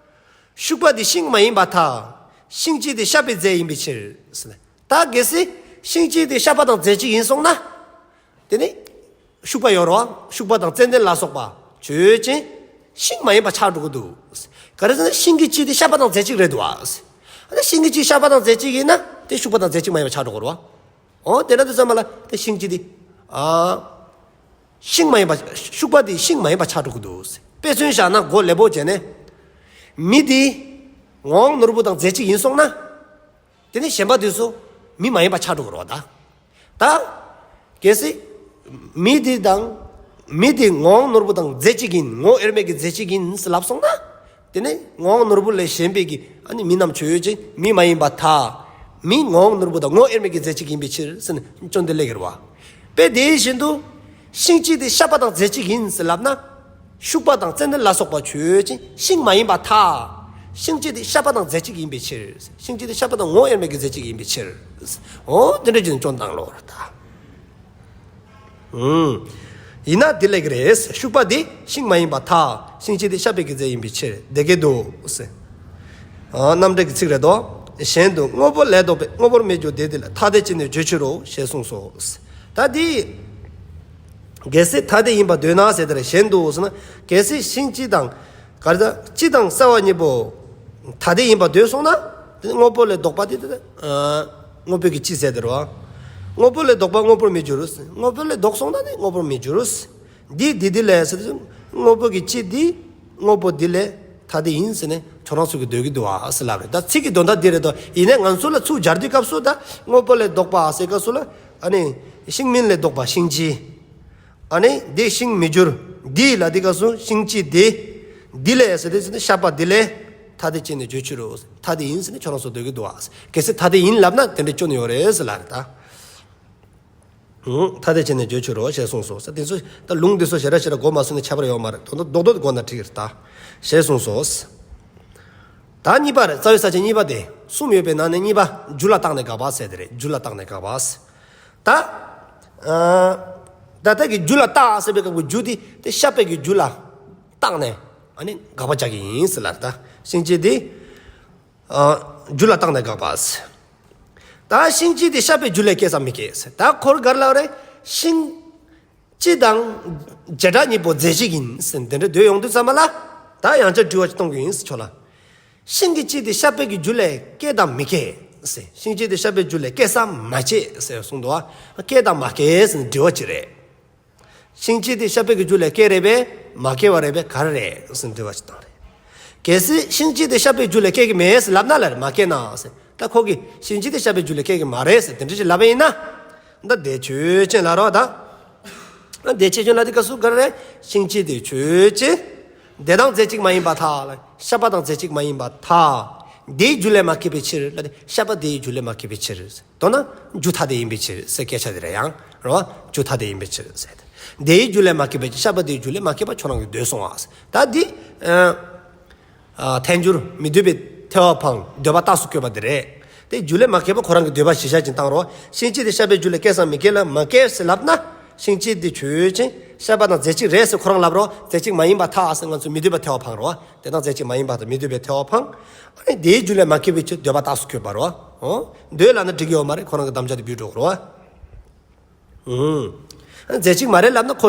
ཤུག་པ་དེ་ཤིང་མ་ཡིན་པར་ཐལ། ཤིང་བཅད་དེ་བཤད་པའི་རྫས་ཡིན་པའི་ཕྱིར་ཟེར། ད་གལ་སྲིད་ཤིང་བཅད་དེ་བཤད་པ་དང་རྫས་གཅིག་ཡིན་སོང་ན། དེ་ནི་ཤུག་པ་ཡོད་རེད་བ། ཤུག་པ་དང་ཙན་དན་ལ་སོགས་པ་ཆོས་ཅན། ཤིང་མ་ཡིན་པ་ཆགས་འགྲོ་གི་འདུག་ག་རེ་ཟེར་ན་ཤིང་གི་བཅད་དེ་བཤད་པ་དང་རྫས་གཅིག་རེད་འདུག་བ། ཨ་ནི་ཤིང་གི་བཅད་བཤད་པ་དང་རྫས་གཅིག་ཡིན་ན་དེ་ཤུག་པ་དང་རྫས་གཅིག་མ་ཡིན་པ་ཆགས་འགྲོ་གི་རེད་བ། འོ་དེ་འདྲ་དུས་ཙམ་པ་ལ་དེ་ཤིང་བཅད་དེ། ཨ། ཤིང་མ་ཡིན་པ། ཤུག་པ་དེ་ཤིང་མ་ཡིན་པ་ཆགས་འགྲོ་གི་འདུག་དཔེ་མཚོན་བཞག་ན་མགོ་ལེགས་པོ་བྱས་ནས། མི་དེ་ངོ་བོ་ནོར་བུ་དང་རྫས་གཅིག་ཡིན་སོང་ན། དེ་ནི་གཞན་པ་དེ་ཚོ་མི་མ་ཡིན་པ་ཆགས་འགྲོ་གི་རེད་བ་ད། ད། གལ་སྲིད། མི་དེ་དང་། མི་དེ་ངོ་བོ་ནོར་བུ་དང་རྫས་གཅིག་ཡིན། ངོ་བོ་དབྱེར་མེད་ཀྱི་རྫས་གཅིག་ཡིན་ཟེར་ལབ་སོང་ན། དེ་ནི་ངོ་བོ་ནོར་བུ་ལས་གཞན་པའི་གི་ཨ་ནི་མི་རྣམས་ཆོས་ཅན། མི་མ་ཡིན་པར་ཐལ། མི་ངོ་བོ་ནོར་བུ་དང་ངོ་བོ་དབྱེར་མེད་ཀྱི་རྫས་གཅིག་ཡིན་པའི་ཕྱིར་ཟེར་ནས་སྐྱོན་དེ་སླེབས་ཀྱི་རེད་བ། དཔེ་དེ་བཞིན་དུ། ཤིང་བཅད་དེ་བཤད་པ་དང་རྫས་གཅིག་ཡིན་ཟེར་ལབ་ན། ཤུག་པ་དང་ཙན་དན་ལ་སོགས་པ་ཆོས་ཅན། ཤིང་མ་ཡིན་པར་ཐལ། ཤིང་བཅད་དེ་བཤད་པ་དང་རྫས་གཅིག་ཡིན་པའི་ཕྱིར། ཤིང་བཅད་དེ་བཤད་པ་དང་ངོ་བོ་དབྱེར་མེད་ཀྱི་རྫས་གཅིག་ཡིན་པའི་ཕྱིར། འོ་དེ་འདྲ་བྱས་ནས་སྐྱོན་བཏང་ལོ་རེད་ད། ཨུམ། ཡིན་ན་དེ་ལས་ཀྱི་རེད། ཤུག་པ་དེ་ཤིང་མ་ཡིན་པར་ཐལ། ཤིང་བཅད་དེ་བཤད་པའི་གི་རྫས་ཡིན་པའི་ཕྱིར་དེ་སྐད་དུ། ཨ། རྣམ་འགྲེལ་གྱི་ཚིག་རེད་དོ། གཞན་དུ་དངོས་པོ་ལས་ལྡོག་པའི་དངོས་པོར་མི་འགྱུར་དེ་དེ་ལ་ཐ་དད་ཅན་ནི་བརྗོད་ཕྱིར་རོ་ཞེས་གསུངས་སོ། ད་དེ། གལ་སྲིད་ཐ་དད་ཡིན་པར་འདོད་ན་ཟེར་དེར་གཞན་དུ་ཟེར་ན། གལ་སྲིད་ཤིང་སྤྱི་དང་། ག་རེ་ཟ། སྤྱི་དང་གསལ་བ་གཉིས་པོ། ཐ་དད་ཡིན་པར་འདོད་སོང་ན། དེ་ནི་དངོས་པོ་ལས་ལྡོག་པ་དེ་དེ། ཨ། དངོས་པོའི་གི་སྤྱི་ཟེར་དེ་རེད་བ། དངོས་པོ་ལས་ལྡོག་པ་དངོས་པོར་མི་འགྱུར། དངོས་པོ་ལས་ལྡོག་སོང་ན་ནི་དངོས་པོར་མི་འགྱུར། འདི་འདི་འདི་ལས་ཟེར་དུས་དངོས་པོ་གི་སྤྱི་འདི་དངོས་པོ་འདི་ལས་ཐ་དད་ཡིན་ཟེར་ནས་ཁྱོད་རང་ཚོ་གི་འདོད་ཀྱི་འདུག་ཨ་ཟེར་ལབ་རེད། ད་ཚིག་གི་དོན་དག་འདི་རེད་དོ། ཡིན་ནའི་ང་ཚོ་ལ་ཚུར་སྦྱར་དུས་སྐབས་སུ་ད་དངོས་པོ་ལས་ལྡོག་པ་ཟེར་སྐབས་སུ་ལ་ཨ་ནི་ཤིང་མིན་ལས་ལྡོག་པ་ཤིང་སྤྱི། ཨ་ནི་འདི་ཤིང་མི་འགྱུར། འདི་ལ་འདི་སྐབས་སུ་ཤིང་སྤྱི་འདི། འདི་ལས་ཟེར་དུས་ཟེར་ནས་བཤད་པ་འདི་ལས་ཐ་དད་ཅན་ནི་བརྗོད་ཕྱིར་རོ། ཐ་དད་ཡིན་ཟེར་ནས་ཁྱོད་རང་ཚོ་འདོད་ཀྱི་འདུག་ཨ། གལ་སྲིད་ཐ་དད་ཡིན་ལབ་ན་དེ་འདྲ་སྐྱོན་ཡོད་རེད་ཟེར་ལབ་རེད་ད། ཐ་དད་ཅན་ནི་བརྗོད་ཕྱིར་རོ་ཞེས་གསུངས་སོ། དེ་ཚོ་ད་ལུང་འདི་ཚོ་ཞེ་དྲག་ཞེ་དྲག་གོ་མ་སོང་ན་ཁྱད་པར་ཡོད་མ་རེད། དོན་དག་རྡོག་རྡོག་གོ་ན་འགྲིག་གི་རེད་ད། ཞེས་གསུངས་སོ། ད་གཉིས་པ་རེད། རྩ་བའི་ས་བཅད་གཉིས་པ་དེ། གསུམ་ཡོད་པའི་ནང་ནས་གཉིས་པ་རྒྱུ་ལ་བརྟགས་ནས་དགག་པ་ཟེར་དེ་རེད། རྒྱུ་ལ་བརྟགས་ནས་དགག་པ་ཟེར། ད། ཨ། ད་ལྟ་གི་རྒྱུ་ལ་བརྟགས་ཟེར་བའི་སྐབས་ཀྱི་རྒྱུ་དེ་དེ་བཤད་པའི་གི་རྒྱུ་ལ་བརྟགས་ནས་ཨ་ནི་དགག་པ་རྒྱག་གི་ཡིན་ཟེར་ལབ་རེད་ད། ཤིང་སྤྱི་དེ། ཨ། རྒྱུ་ལ་བརྟགས་ནས་དགག་པ་ཟེར། ད་ཤིང་སྤྱི་དེ་བཤད་པའི་རྒྱུ་ལས་སྐྱེས་སམ་མི་སྐྱེས་ཟེར། ད་ཁོ་ག་རེ་ལབ་རེད། ཤིང་སྤྱི་དང་བྱེ་བྲག་གཉིས་པོ་རྫས་གཅིག་ཡིན་ཟེར་དེ་འདྲ་འདོད་ཡོང་དུས་ཙམ་པ་ལ། ད་ཡང་བསྐྱར་དྲི་བ་ཅིག་གཏོང་གི་ཡིན་ཟེར་ཁྱོད་ལ། ཤིང་གི་སྤྱི་དེ་བཤད་པའི་གི་རྒྱུ་ལས་སྐྱེས་དམ་མི་སྐྱེས་ཟེར། ཤིང་སྤྱི་དེ་བཤད་པའི་རྒྱུ་ལས་སྐྱེས་སམ་མ་སྐྱེས་ཟེར་གསུངས་འདུག་ཨ། སྐྱེས་དམ་མ་སྐྱེས་ཟེར་དྲི་བ་ཅིག་རེད། ཤིང་སྤྱི་དེ་བཤད་པའི་གི་རྒྱུ་ལས་སྐྱེས་རེད་པས། མ་སྐྱེས་པ་རེད་པས་ག་རེ་རེད་ཟེར་འདྲི་བ་ཞིག་བཏང་རེད། གལ་སྲིད་གཤིན་རྗེ་དེ་བཤགས་པའི་རྒྱུ་ལས་སྐྱེ་གི་མེད་ཟེར་ལབ་ན་ལ་རེད་མ་སྐྱེས་ན་ཟེར། ད་ཁོ་གིས་གཤིན་རྗེ་དེ་བཤགས་པའི་རྒྱུ་ལས་སྐྱེ་གི་མ་རེད་ཟེར་དེ་འདྲ་ཞིག་ལབ་པ་ཡིན་ན། ད་དེ་ཆོས་ཅན་ལ་རོ་ད། དེ་ཆོས་ཅན་ལ་དེ་ག་སུ་ག་རེ་རེད། གཤིན་རྗེ་དེ་ཆོས་ཅན། དེ་དང་རྫས་གཅིག་མ་ཡིན་པར་ཐལ། བཤགས་པ་དང་རྫས་གཅིག་མ་ཡིན་པར་ཐལ། དེའི་རྒྱུ་ལས་མ་སྐྱེས་པའི་ཕྱིར་ལ་དེ་བཤགས་པ་དེའི་རྒྱུ་ལས་མ་སྐྱེས་པའི་ཕྱིར། མདོར་ན་རྒྱུ་ཐ་དད་ཡིན་པའི་ཕྱིར་ཟེར་སྐད་ཆ་དེ་རེད་ཡང་རོ། རྒྱུ་ཐ་དད་ཡིན་པའི་ཕྱིར་ཟེར། དེའི་རྒྱུ་ལས་མ་སྐྱེས་པའི་ཕྱིར་བཤགས་པ་དེའི་རྒྱུ་ལས་མ་སྐྱེས་པ་ཁྱོད་རང་གི་འདོད་སོང་བ། ད་འདི་ཨ་ཐལ་འགྱུར་མི་འདོད་པའི་ཐལ་བ་འཕངས་འདོད་པ་རྟགས་སུ་བཀོད་པ་དེ་རེད། དེ་རྒྱུ་ལས་མ་སྐྱེས་པ་ཁོ་རང་གི་འདོད་པ་གཞིར་བཞག་ཅིག་བཏང་རོ། གཤིན་རྗེ་དེ་བཤགས་པའི་རྒྱུ་ལས་སྐྱེས་སམ་མི་སྐྱེས་ལ་མ་སྐྱེས་ཟེར་ལབ་ན། གཤིན་རྗེ་དེ་ཆོས་ཅན། བཤགས་པ་དང་རྫས་གཅིག་རེད་ཟེར་ཁོ་རང་ལབ་རོ། རྫས་གཅིག་མ་ཡིན་པར་ཐལ་ཟེར་ང་ཚོས་མི་འདོད་པའི་ཐལ་བ་འཕངས་རོ། དེ་དང་རྫས་གཅིག་མ་ཡིན་པ་དང་མི་འདོད་པའི་ཐལ་བ་འཕངས། ཨ་ནི་དེའི་རྒྱུ་ལས་མ་སྐྱེས་པའི་ཕྱིར་འདོད་པ་རྟགས་སུ་བཀོད་པ་རོ། འོ། འདོད་ལབ་ན་འགྲིག་གི་ཡོད་མ་རེད། ཁོ་རང་གི་དམ་བཅའ་དེ་འབུད་འགྲོ་གི་རེད་བ། ཨུམ། རྫས་གཅིག་མ་རེད་ལབ་ན་ཁོ་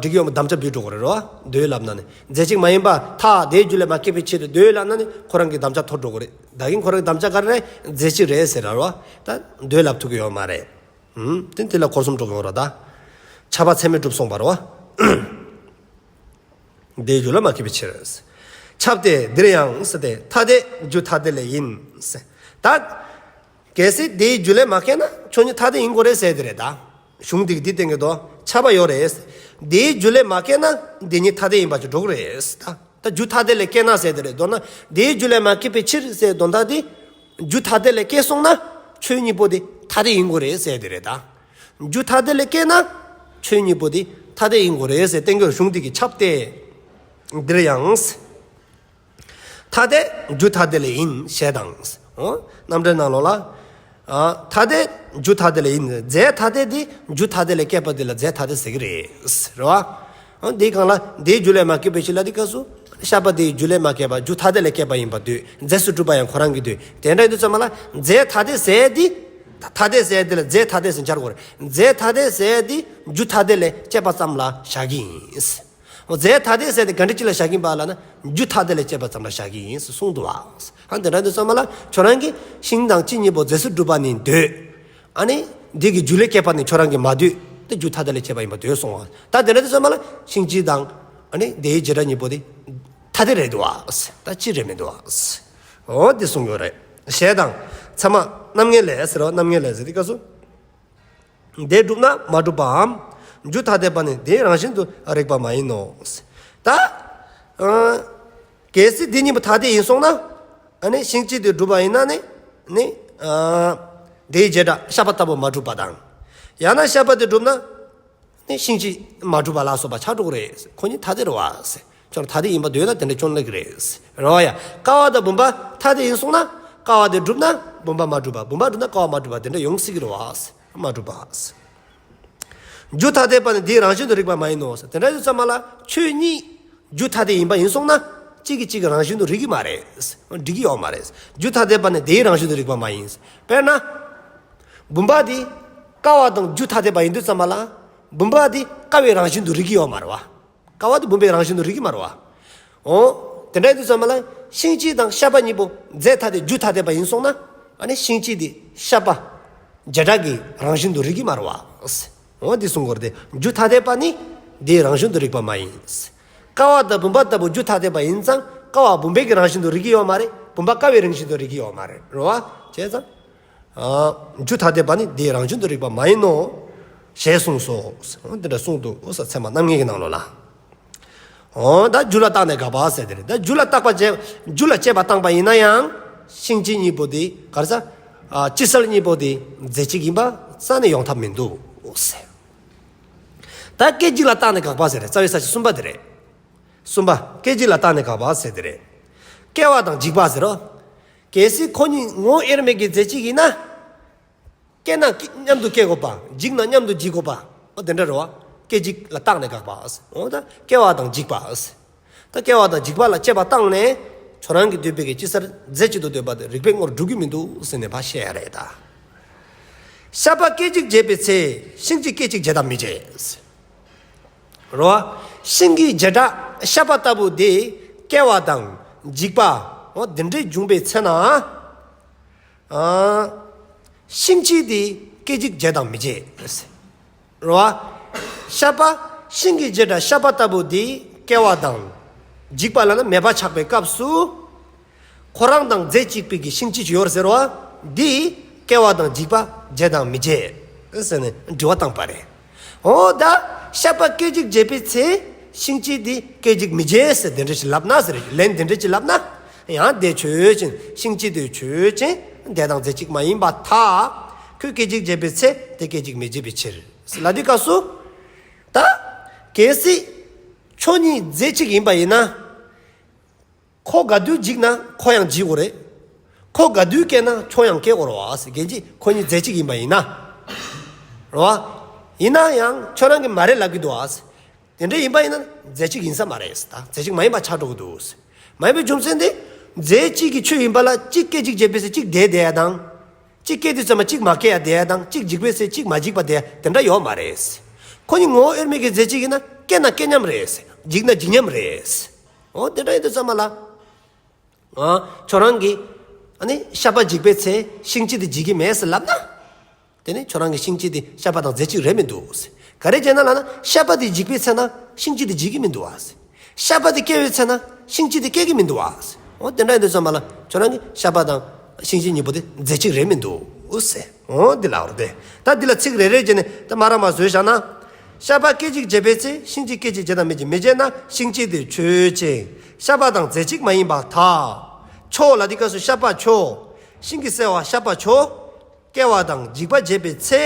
འགྲིག་གི་ཡོད་མ་དམ་བཅའ་འབུད་འགྲོ་གི་རེད་རོ། འདོད་ལབ་ན་ནི་རྫས་གཅིག་མ་ཡིན་པ་ཐ་དད་རྒྱུ་ལས་མ་སྐྱེས་པའི་ཕྱིར་དུ་འདོད་ལབ་ན་ནི་ཁོ་རང་གི་དམ་བཅའ་འཐོར་འགྲོ་གི་རེད། ད་གིན་ཁོ་རང་གི་དམ་བཅའ་ག་རེ་རེད། རྫས་གཅིག་རེད་ཟེར་ར་རོ། ད་འདོད་ལབ་ཐུབ་ཀྱི་ཡོད་མ་རེད། ཨུམ། དེ་དེ་ལ་འཁོར་གསུམ་འགྲོ་གི་ཡོད་ར་ད། ཁྱབ་པ་ཚད་མས་གྲུབ་སོང་བ་རོ། དེའི་རྒྱུ་ལས་མ་སྐྱེས་པའི་ཕྱིར། ཁྱབ་སྟེ་འདིར་ཡང་ཟེར་ཏེ་ཐ་དད་རྒྱུ་ཐ་དད་ལས་ཡིན་ཟེར། ད། གལ་སྲིད་དེའི་རྒྱུ་ལས་མ་སྐྱེས་ན་ཁྱོད་ཉིད་ཐ་དད་ཡིན་དགོས་རེད་ཟེར་དེ་རེད་ད། གཞུང་འདི་འདི་བསྟན་གྱི་འདུག་ཁྱབ་པ་ཡོད་རེད། དེའི་རྒྱུ་ལས་མ་སྐྱེས་ན་འདི་ཉིད་ཐ་དད་ཡིན་པ་ཅིག་འགྲོ་གི་རེད་ད། ད་རྒྱུ་ཐ་དད་ལས་སྐྱེས་ན་ཟེར་དེ་རེད། མདོར་ན་དེའི་རྒྱུ་ལས་མ་སྐྱེས་པའི་ཕྱིར་ཟེར་དོན་དག་དེ། རྒྱུ་ཐ་དད་ལས་སྐྱེས་སོང་ན་ཆོས་གཉིས་པོ་དེ་ཐ་དད་ཡིན་དགོས་རེད་ཟེར་དེ་རེད་ད། རྒྱུ་ཐ་དད་ལས་སྐྱེས་ན་ཆོས་གཉིས་པོ་དེ་ཐ་དད་ཡིན་དགོས་རེད་ཟེར་བསྟན་གྱི་གཞུང་འདི་གིས་ཁྱབ་སྟེ། འདིར་ཡང་། ཐ་དད་རྒྱུ་ཐ་དད་ལས་ཡིན་ཞེས་དང་། འོ། རྣམ་འགྲེལ་ནང་ལོགས་ལ། ཨ། ཐ་དད་རྒྱུ་ཐ་དད་ལས་ཡིན། རྫས་ཐ་དད་དེ་རྒྱུ་ཐ་དད་ལས་སྐྱེས་པ་དེ་ལ་རྫས་ཐ་དད་ཟེར་གྱི་རེད། རེད་བ། འོ། འདིའི་སྒང་ལ་དེའི་རྒྱུ་ལས་མ་སྐྱེས་པའི་ཕྱིར་ལ་དེ་སྐབས་སུ། བཤགས་པ་དེའི་རྒྱུ་ལས་མ་སྐྱེས་པ་རྒྱུ་ཐ་དད་ལས་སྐྱེས་པ་ཡིན་པར་འདོད། རྫས་སུ་གྲུབ་པ་ཡང་ཁོ་རང་གིས་འདོད། དེ་འདྲ་ཡིན་དུས་ཙམ་པ་ལ་རྫས་ཐ་དད་ཟེར་དེ། ཐ་དད་ཟེར་དེ་ལ་རྫས་ཐ་དད་ཟེར་འཆར་དགོས་རེད། རྫས་ཐ་དད་ཟེར་དེ་རྒྱུ་ཐ་དད་ལས་སྐྱེས་པ་ཙམ་ལ་བཞག་གི་ཡིན། རྫས་ཐ་དད་ཟེར་དེ་ག་འདྲ་ཅིག་ལ་བཞག་གིན་པ་ལ་ན་རྒྱུ་ཐ་དད་ལ་དཔྱད་པ་ཙམ་ལ་བཞག་གི་ཡིན་གསུངས་འདུག་བ། ཨ་དེ་འདྲ་དུས་ཙམ་པ་ལ་ཁྱོད་རང་གིས་གཤིན་དང་གཅིན་གཉིས་པོ་རྫས་སུ་གྲུབ་པ་ནི་འདོད། ཨ་ནི་འདི་གི་རྒྱུ་ལས་སྐྱེས་པ་ནི་ཁྱོད་རང་གིས་མ་འདོད་དེ་རྒྱུ་ཐ་དད་ལ་དཔྱད་པ་ཡིན་པ་འདོད་སོང་བ། ད་དེ་འདྲ་དུས་ཙམ་པ་ལ་གཤིན་རྗེ་དང་ཨ་ནི་དེའི་བྱེ་བྲག་གཉིས་པོ་དེ་ཐ་དད་རེད་འདུག་བ། ད་གཅིག་རེད་མི་འདུག་བ། འོ་དེ་གསུངས་ཡོད་རེད། ཞེས་དང་ཚད་མ་རྣམ་ངེས་ལས་ཟེར་རོ། རྣམ་ངེས་ལས་ཟེར་དེ་སྐབས་སུ། དེ་གྲུབ་ན་མ་གྲུབ་པའམ། རྒྱུ་ཐ་དད་པ་ནི་དེའི་རང་བཞིན་དུ་རིགས་པ་མ་ཡིན་ནོ། ད། ཨ། གལ་སྲིད་འདི་གཉིས་པོ་ཐ་དད་ཡིན་སོང་ན། ཨ་ནི་གཤིན་རྗེ་དེ་གྲུབ་པ་ཡིན་ན་ནི། ནི། ཨ། དེའི་བྱེ་བྲག་བཤགས་པ་ལྟ་བུ་མ་གྲུབ་པ་དང་། ཡང་ན་བཤགས་པ་དེ་གྲུབ་ན། ནི་གཤིན་རྗེ་མ་གྲུབ་པ་ལ་སོགས་པ་ཆགས་འགྲོ་གི་རེད། ཁོ་གཉིས་ཐ་དད་རེད་བ། ཁྱོད་ཐ་དད་ཡིན་པ་འདོད་ན་དེ་འདྲ་ཁྱོད་ལ་གི་རེད། རེད་བ་ཡ། ཀ་བ་དང་བུམ་པ་ཐ་དད་ཡིན་སོང་ན། ཀ་བ་དེ་གྲུབ་ན་བུམ་པ་མ་གྲུབ་པ། བུམ་པ་གྲུབ་ན་ཀ་བ་མ་གྲུབ་པ་དེ་འདྲ་ཡོང་སྲིད་ཀྱི་རེད་བ། མ་གྲུབ་པ། རྒྱུ་ཐ་དད་པ་ནི་དེའི་རང་བཞིན་དུ་རིགས་པ་མ་ཡིན་ནོ། དེ་འདྲ་ཡིན་ཙམ་པ་ལ་ཆོས་གཉིས་རྒྱུ་ཐ་དད་ཡིན་པ་ཡིན་སོང་ན་གཅིག་གིས་གཅིག་གི་རང་བཞིན་དུ་རིགས་ཀྱི་མ་རེད། འགྲིག་གི་ཡོད་མ་རེད། རྒྱུ་ཐ་དད་པ་ནི་དེའི་རང་བཞིན་དུ་རིགས་པ་མ་ཡིན། དཔེར་ན། བུམ་པ་དེ་ཀ་བ་དང་རྒྱུ་ཐ་དད་པ་ཡིན་དུས་ཙམ་པ་ལ་བུམ་པ་དེ་ཀ་བའི་རང་བཞིན་དུ་རིགས་ཀྱི་ཡོད་མ་རེད་བ། ཀ་བ་དེ་བུམ་པའི་རང་བཞིན་དུ་རིགས་ཀྱི་མ་རེད་བ། འོ། དེ་འདྲ་ཡིན་དུས་ཙམ་པ་ལ་གཤིན་རྗེ་དང་བཤགས་པ་གཉིས་པོ་རྫས་ཐ་དད་རྒྱུ་ཐ་དད་པ་ཡིན་སོང་ན། ཨ་ནི་གཤིན་རྗེ་དེ་བཤགས་པ་བྱེ་བྲག་གི་རང་བཞིན་དུ་རིགས་ཀྱི་མ་རེད་བ། འོ་འདི་གསུང་དགོས་རེད་དེ། རྒྱུ་ཐ་དད་པ་ནི་དེའི་རང་བཞིན་དུ་རིགས་པ་མ་ཡིན། ཀ་བ་དང་བུམ་པ་ལྟ་བུ་རྒྱུ་ཐ་དད་པ་ཡིན་ཙང་ཀ་བ་བུམ་པའི་གི་རང་བཞིན་དུ་རིགས་ཀྱི་ཡོད་མ་རེད། བུམ་པ་ཀ་བའི་རང་བཞིན་དུ་རིགས་ཀྱི་ཡོད་མ་རེད། རེད་བ། བྱས་ཙང་། ཨ། རྒྱུ་ཐ་དད་པ་ནི་དེའི་རང་བཞིན་དུ་རིགས་པ་མ་ཡིན་ནོ། ཞེས་གསུངས་སོ། འོ་འདི་འདྲ་གསུངས་འདུག་འོ་ས་ཚད་མ་རྣམ་ངེས་ཀྱི་ནང་ལོགས་ལ། འོ་ད་རྒྱུ་ལ་བརྟགས་ནས་དགག་པ་ཟེར་དེ་རེད། ད་རྒྱུ་ལ་བརྟག་པ་བྱས། རྒྱུ་ལ་དཔྱད་པ་བཏང་པ་ཡིན་ན་ཡང་། གཤིན་རྗེ་གཉིས་པོ་དེ་ག་རེ་ཟ། ཨ། དཔྱི་གསར་གཉིས་པོ་དེ་རྫས་གཅིག་ཡིན་པ་རྩ་ནས་ཡོང་ཐབས་མི་འདུག་ཟེར། ད་སྐད་ཅིག་ལ་བརྟགས་ནས་དགག་པ་ཟེར་རེད། རྩ་བའི་ས་བཅད་གསུམ་པ་དེ་རེད། གསུམ་པ། སྐད་ཅིག་ལ་བརྟགས་ནས་དགག་པ་ཟེར་དེ་རེད། སྐྱེ་བ་དང་འཇིག་པ་ཟེར་རོ། གལ་སྲིད་ཁོ་གཉིས་ངོ་དབྱེར་མེད་ཀྱི་རྫས་གཅིག་ཡིན་ན། སྐྱེ་ན་སྐྱེ་མཉམ་དུ་སྐྱེ་དགོས་པ། འཇིག་ན་མཉམ་དུ་འཇིག་དགོས་པ། འོ་དེ་འདྲ་རེད་བ། སྐད་ཅིག་ལ་བརྟགས་ནས་དགག་པ། འོ་ད་སྐྱེ་བ་དང་འཇིག་པ། ད་སྐྱེ་བ་དང་འཇིག་པ་ལ་དཔྱད་པ་བཏང་ནས་ཁྱོད་རང་གི་འདོད་པའི་གི་དཔྱི་གསར་རྫས་གཅིག་ཏུ་འདོད་པ་དེ་རིགས་པས་ངོར་འགྲུབ་ཀྱི་མི་འདུག་ཟེར་ནས་ཕར་བཤད་ཡ་རེད་ད། བཤགས་པ་སྐད་ཅིག་བྱེད་པའི་ཚེ་གཤིན་རྗེ་སྐད་ཅིག་བྱེད་དམ་མི་བྱེད། རོ། གཤིན་གྱི་བྱེ་བྲག་བཤགས་པ་ལྟ་བུ་དེ་སྐྱེ་བ་དང་འཇིག་པ། འོ་འདི་འདྲའི་འབྱུང་བའི་ཚེ་ན། ཨ། གཤིན་རྗེ་དེ་སྐད་ཅིག་བྱེད་དམ་མི་བྱེད། རོ། བཤགས་པ་གཤིན་གྱི་བྱེ་བྲག་བཤགས་པ་ལྟ་བུ་དེ་ སྐྱེ་བ་དང་འཇིག་པ་ལབ་ན་མེད་པ་ཆགས་པའི་སྐབས་སུ། ཁོ་རང་དང་རྫས་གཅིག་པའི་གི་ཤིང་གཅིག་ཡོད་ཟེར་བ་འདི། སྐྱེ་བ་དང་འཇིག་པ་བརྗེ་དང་མི་བརྗེ་ཟེར་ནས་དྲི་བ་བཏང་པ་རེད། འོ་ད་ཤ་པ་སྐད་ཅིག་བརྗེ་བའི་ཚེ་ཤིང་གཅིག་འདི་སྐད་ཅིག་མི་བརྗེ་ཟེར་དེ་འདྲ་ཞིག་ལབ་ན་ཟེར། ལན་དེ་འདྲ་ཞིག་ལབ་ན། ཡང་དེ་ཆོས་ཅན། ཤིང་གཅིག་དེ་ཆོས་ཅན། དེ་དང་རྫས་གཅིག་མ་ཡིན་པར་ཐལ། ཁོས་སྐད་ཅིག་བརྗེ་བའི་ཚེ་དེ་སྐད་ཅིག་མི་བརྗེ་བའི་ཕྱིར་ལ། དེ་སྐབས་སུ་ད་གལ་སྲིད་ཁྱོད་གཉིས་རྫས་གཅིག་ཡིན་པ་ཡིན་ན། ཁོ་ག་དུས་འཇིག་ན་ཁོ་ཡང་འཇིག་དགོས་རེད། ཁོ་ག་དུས་སྐྱེ་ན་ཁྱོད་ཡང་སྐྱེ་དགོས་རེད་བ་ཟེར། གལ་སྲིད་ཁོ་གཉིས་རྫས་གཅིག་ཡིན་པ་ཡིན་ན། རེད་བ། ཡིན་ན་ཡང་ཁྱོད་རང་གིས་མ་རེད་ལབ་ཀྱི་འདུག་བ་ཟེར། དེ་འདྲ་ཡིན་པ་ཡིན་ན་རྫས་གཅིག་ཡིན་ས་མ་རེད་ཟེར། ད་རྫས་གཅིག་མ་ཡིན་པ་ཆགས་འགྲོ་གི་འདུག་ཟེར། མ་ཡིན་པའི་རྒྱུ་མཚན་དེ། རྫས་གཅིག་གི་ཆོས་ཡིན་པ་ལ་གཅིག་སྐད་ཅིག་བརྗེ་བའི་ཚེ་གཅིག་བསྡད་བསྡད་ཡ་དང་། གཅིག་སྐྱེ་དུས་ཙམ་པ་གཅིག་མ་སྐྱེ་ཡ་བསྡད་ཡ་དང་། གཅིག་འཇིག་པའི་ཚེ་གཅིག་མ་འཇིག་པ་བསྡད་ཡ་དེ་འདྲ་ཡོད་མ་རེད། ཁོ་གཉིས་ངོ་བོ་དབྱེར་མེད་ཀྱི་རྫས་གཅིག་ཡིན་ན་སྐྱེ་ན་སྐྱེ་མཉམ་རེད། འཇིག་ན་འཇིག་མཉམ་རེད། འོ་དེ་འདྲ་ཡིན་དུས་ཙམ་པ་ལ། ཨ། ཁྱོད་རང་གིས་ཨ་ནི་ཤ་པ་འཇིག་པའི་ཚེ་ཤིང་གཅིག་དེ་འཇིག་གི་མེད་ཟེར་ལབ་ན། དེ་ནི་ཁྱོད་རང་གིས་ཤིང་གཅིག་དེ་ཤ་པ་དང་རྫས་གཅིག་རེད་མི་འདུག་ཟེར། ག་རེ་བྱས་ན་ལབ་ན་ཤ་པ་དེ་འཇིག་པའི་ཚེ་ན་ཤིང་གཅིག་དེ་འཇིག་གི་མི་འདུག་བ་ཟེར། ཤ་པ་དེ་སྐྱེ་བའི་ཚེ་ན་ཤིང་གཅིག་དེ་སྐྱེ་གི་མི་འདུག་བ་ཟེར། འོ་དེ་འདྲ་ཡིན་དུས་ཙམ་པ་ལ་ཁྱོད་རང་གིས་ཤ་པ་དང་ཤིང་གཅིག་གཉིས་པོ་དེ་རྫས་གཅིག་རེད་མི་འདུག་ཟེར། འོ་འདི་ལ་འོར་ཏེ། ད་འདི་ལ་ཚིག་རེ་རེ་བྱས་ནས་ད་མ་ར་མ་བཟོས་བཞག་ན། ཤ་པ་སྐད་ཅིག་བརྗེ་བའི་ཚེ་ཤིང་གཅིག་སྐད་ཅིག་བརྗེ་དང་མི་བརྗེ། མི་བརྗེ་ན་ཤིང་གཅིག་དེ་ཆོས་ཅན། ཤ་པ་དང་རྫས་གཅིག་མ་ཡིན་པར་ཐལ། ཁྱོད་ལ་དེ་སྐབས་སུ་ཤ་པ་ཁྱོད། ཤིང་གི་སྲེད་པ་ཤ་པ་ཁྱོད། སྐྱེ་བ་དང་འཇིག་པ་བརྗེ་བའི་ཚེ།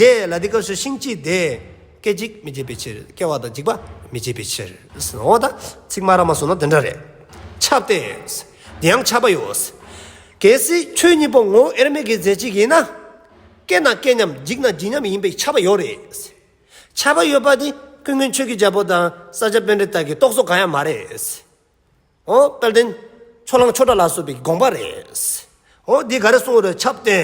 དེ་ལ་དེ་སྐབས་སུ་ཤིང་གཅིག་དེ། སྐད་ཅིག་མི་བརྗེ་བའི་ཕྱིར། སྐྱེ་བ་དང་འཇིག་པ་མི་བརྗེ་བའི་ཕྱིར། འོ་ད་ཚིག་མ་ར་མ་སོང་ན་དེ་འདྲ་རེད། ཁྱབ་སྟེ། དེ་ཡང་ཁྱབ་པ་ཡོད། གལ་སྲིད་ཆོས་གཉིས་པོ་ངོ་བོ་དབྱེར་མེད་ཀྱི་རྫས་གཅིག་ཡིན་ན། སྐྱེ་ན་སྐྱེ་མཉམ། འཇིག་ན་འཇིག་མཉམ་ཡིན་པའི་ཁྱབ་པ་ཡོད་རེད། ཁྱབ་པ་ཡོད་པ་དེ་ཀུན་མཁྱེན་ཆོས་ཀྱི་རྒྱལ་པོ་དང་ས་སྐྱ་པཎྜི་ཏ་གིས་རྟོགས་སོ་གང་ཡང་མ་རེད། འོ་དཔལ་ལྡན་ཕྱོགས་གླང་ཆོས་གྲགས་ལ་སོགས་པའི་དགོངས་པ་རེད། འོ་འདི་ག་རེ་གསུངས་རེད། ཁྱབ་སྟེ།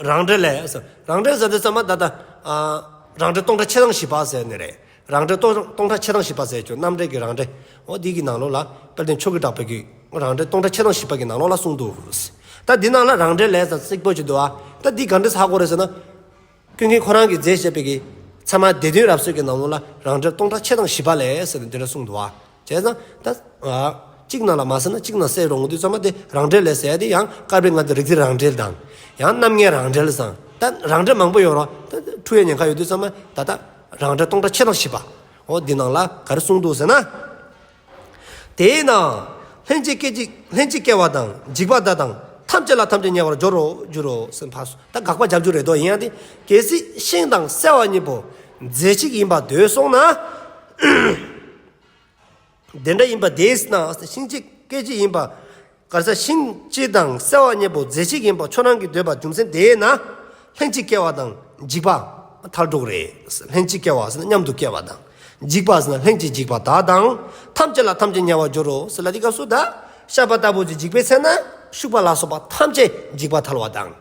རང་འགྲེལ་ལས། རང་འགྲེལ་ཟེར་དུས་ཙམ་པ་ད་ལྟ། ཨ། རང་འགྲེལ་སྟོང་ཕྲག་ཕྱེད་དང་བཞི་པ་ཟེར་ནི་རེད། རང་འགྲེལ་སྟོང་སྟོང་ཕྲག་ཕྱེད་དང་བཞི་པ་ཟེར་རྒྱུ་རྣམ་འགྲེལ་གྱི་རང་འགྲེལ། འོ་འདི་གི་ནང་ལོགས་ལ་དཔལ་ལྡན་ཆོས་ཀྱི་གྲགས་པའི་གི་རང་འགྲེལ་སྟོང་ཕྲག་ཕྱེད་དང་བཞི་པ་གི་ནང་ལོགས་ལ་གསུངས་འདུག། ད་འདི་ནང་ལ་རང་འགྲེལ་ལས་ཟེར་གཅིག་པོ་ཅིག་འདུག་ཨ། ད་འདི་ག་འདྲས་ཧ་གོ་རེད་ཟེར་ན། ཀུན་མཁྱེན་ཁོ་རང་གིས་མཛད་བཞག་པའི་གི་ཚད་མ་སྡེ་བདུན་རབ་གསལ་གྱི་ནང་ལོགས་ལ་རང་འགྲེལ་སྟོང་ཕྲག་ཕྱེད་དང་བཞི་པ་ལས་ཟེར་ནས་འདི་འདྲ་གསུངས་འདུག་བ། བྱས་ཙང་ད། ཨ། གཅིག་ནང་ལ་མ་ཟེར་ན་གཅིག་ནང་གསལ་རུང་དུས་ཙམ་པ་དེ་རང་འགྲེལ་ལས་ཟེར་ཡ་དེ་ཡང་བཀར་འབེབས་ལྔ་སྡེ་རིགས་གཏེར་རང་འགྲེལ་དང་། ཡང་རྣམ་ངེས་རང་འགྲེལ་དང་། ད་རང་འགྲེལ་མང་པོ་ཡོད་རོགས། ད་འཁྲུལ་ཡ་ཉེན་ཁ་ཡོད་དུས་ཙམ་པ་ད་ལྟ་རང་འགྲེལ་སྟོང་ཕྲག་ཕྱེད་དང་བཞི་པ། འོ་འདི་ནང་ལ་ག་རེ་གསུངས་འདུག་ཟེར་ན། དེས་ན། ལྷན་ཅིག་སྐད་ཅིག་ལྷན་ཅིག་སྐྱེ་བ་དང་འཇིག་པ་དག་དང་ཐམས་ཅད་ལ་ཐམས་ཅད་ཉེ་བར་སྦྱོར་རོ། སྦྱོར་རོ་ཟེར་ཕར་སོང་། ད་དགག་པ་རྒྱབ་རྒྱུ་རེད་དོ། ཡིན་ཡང་དེ་གལ་སྲིད་ཤིང་དང་སྲེད་པ་གཉིས་པོ་རྫས་གཅིག་ཡིན་པར་འདོད་སོང་ན། དེ་འདྲ་ཡིན་པ་དེས་ན། ཤིང་གཅིག་སྐད་ཅིག་ཡིན་པ། ག་རེ་ཟ། ཤིང་གཅིག་དང་སྲེད་པ་གཉིས་པོ་རྫས་གཅིག་ཡིན་པ་ཁྱོད་རང་གིས་འདོད་པ་རྒྱུ་མཚན་དེས་ན། ལྷན་ཅིག་སྐྱེ་བ་དང་འཇིག་པ་ཐལ་འགྲོ་གི་རེད། ལྷན་ཅིག་སྐྱེ་བ་ཟེར་ན་མཉམ་དུ་སྐྱེ་བ་དང་། འཇིག་པ་ཟེར་ན་ལྷན་ཅིག་འཇིག་པ་དག་དང་། ཐམས་ཅད་ལ་ཐམས་ཅད་ཉེ་བར་སྦྱོར་རོ་ཟེར་ལ་དེ་སྐབས་སུ་ད། ཤ་པ་ལྟ་བུ་ཅིག་འཇིག་པའི་ཚེ་ན་ཤུག་པ་ལ་སོགས་པ་ཐམས་ཅད་འཇིག་པ་ཐལ་བ་དང་།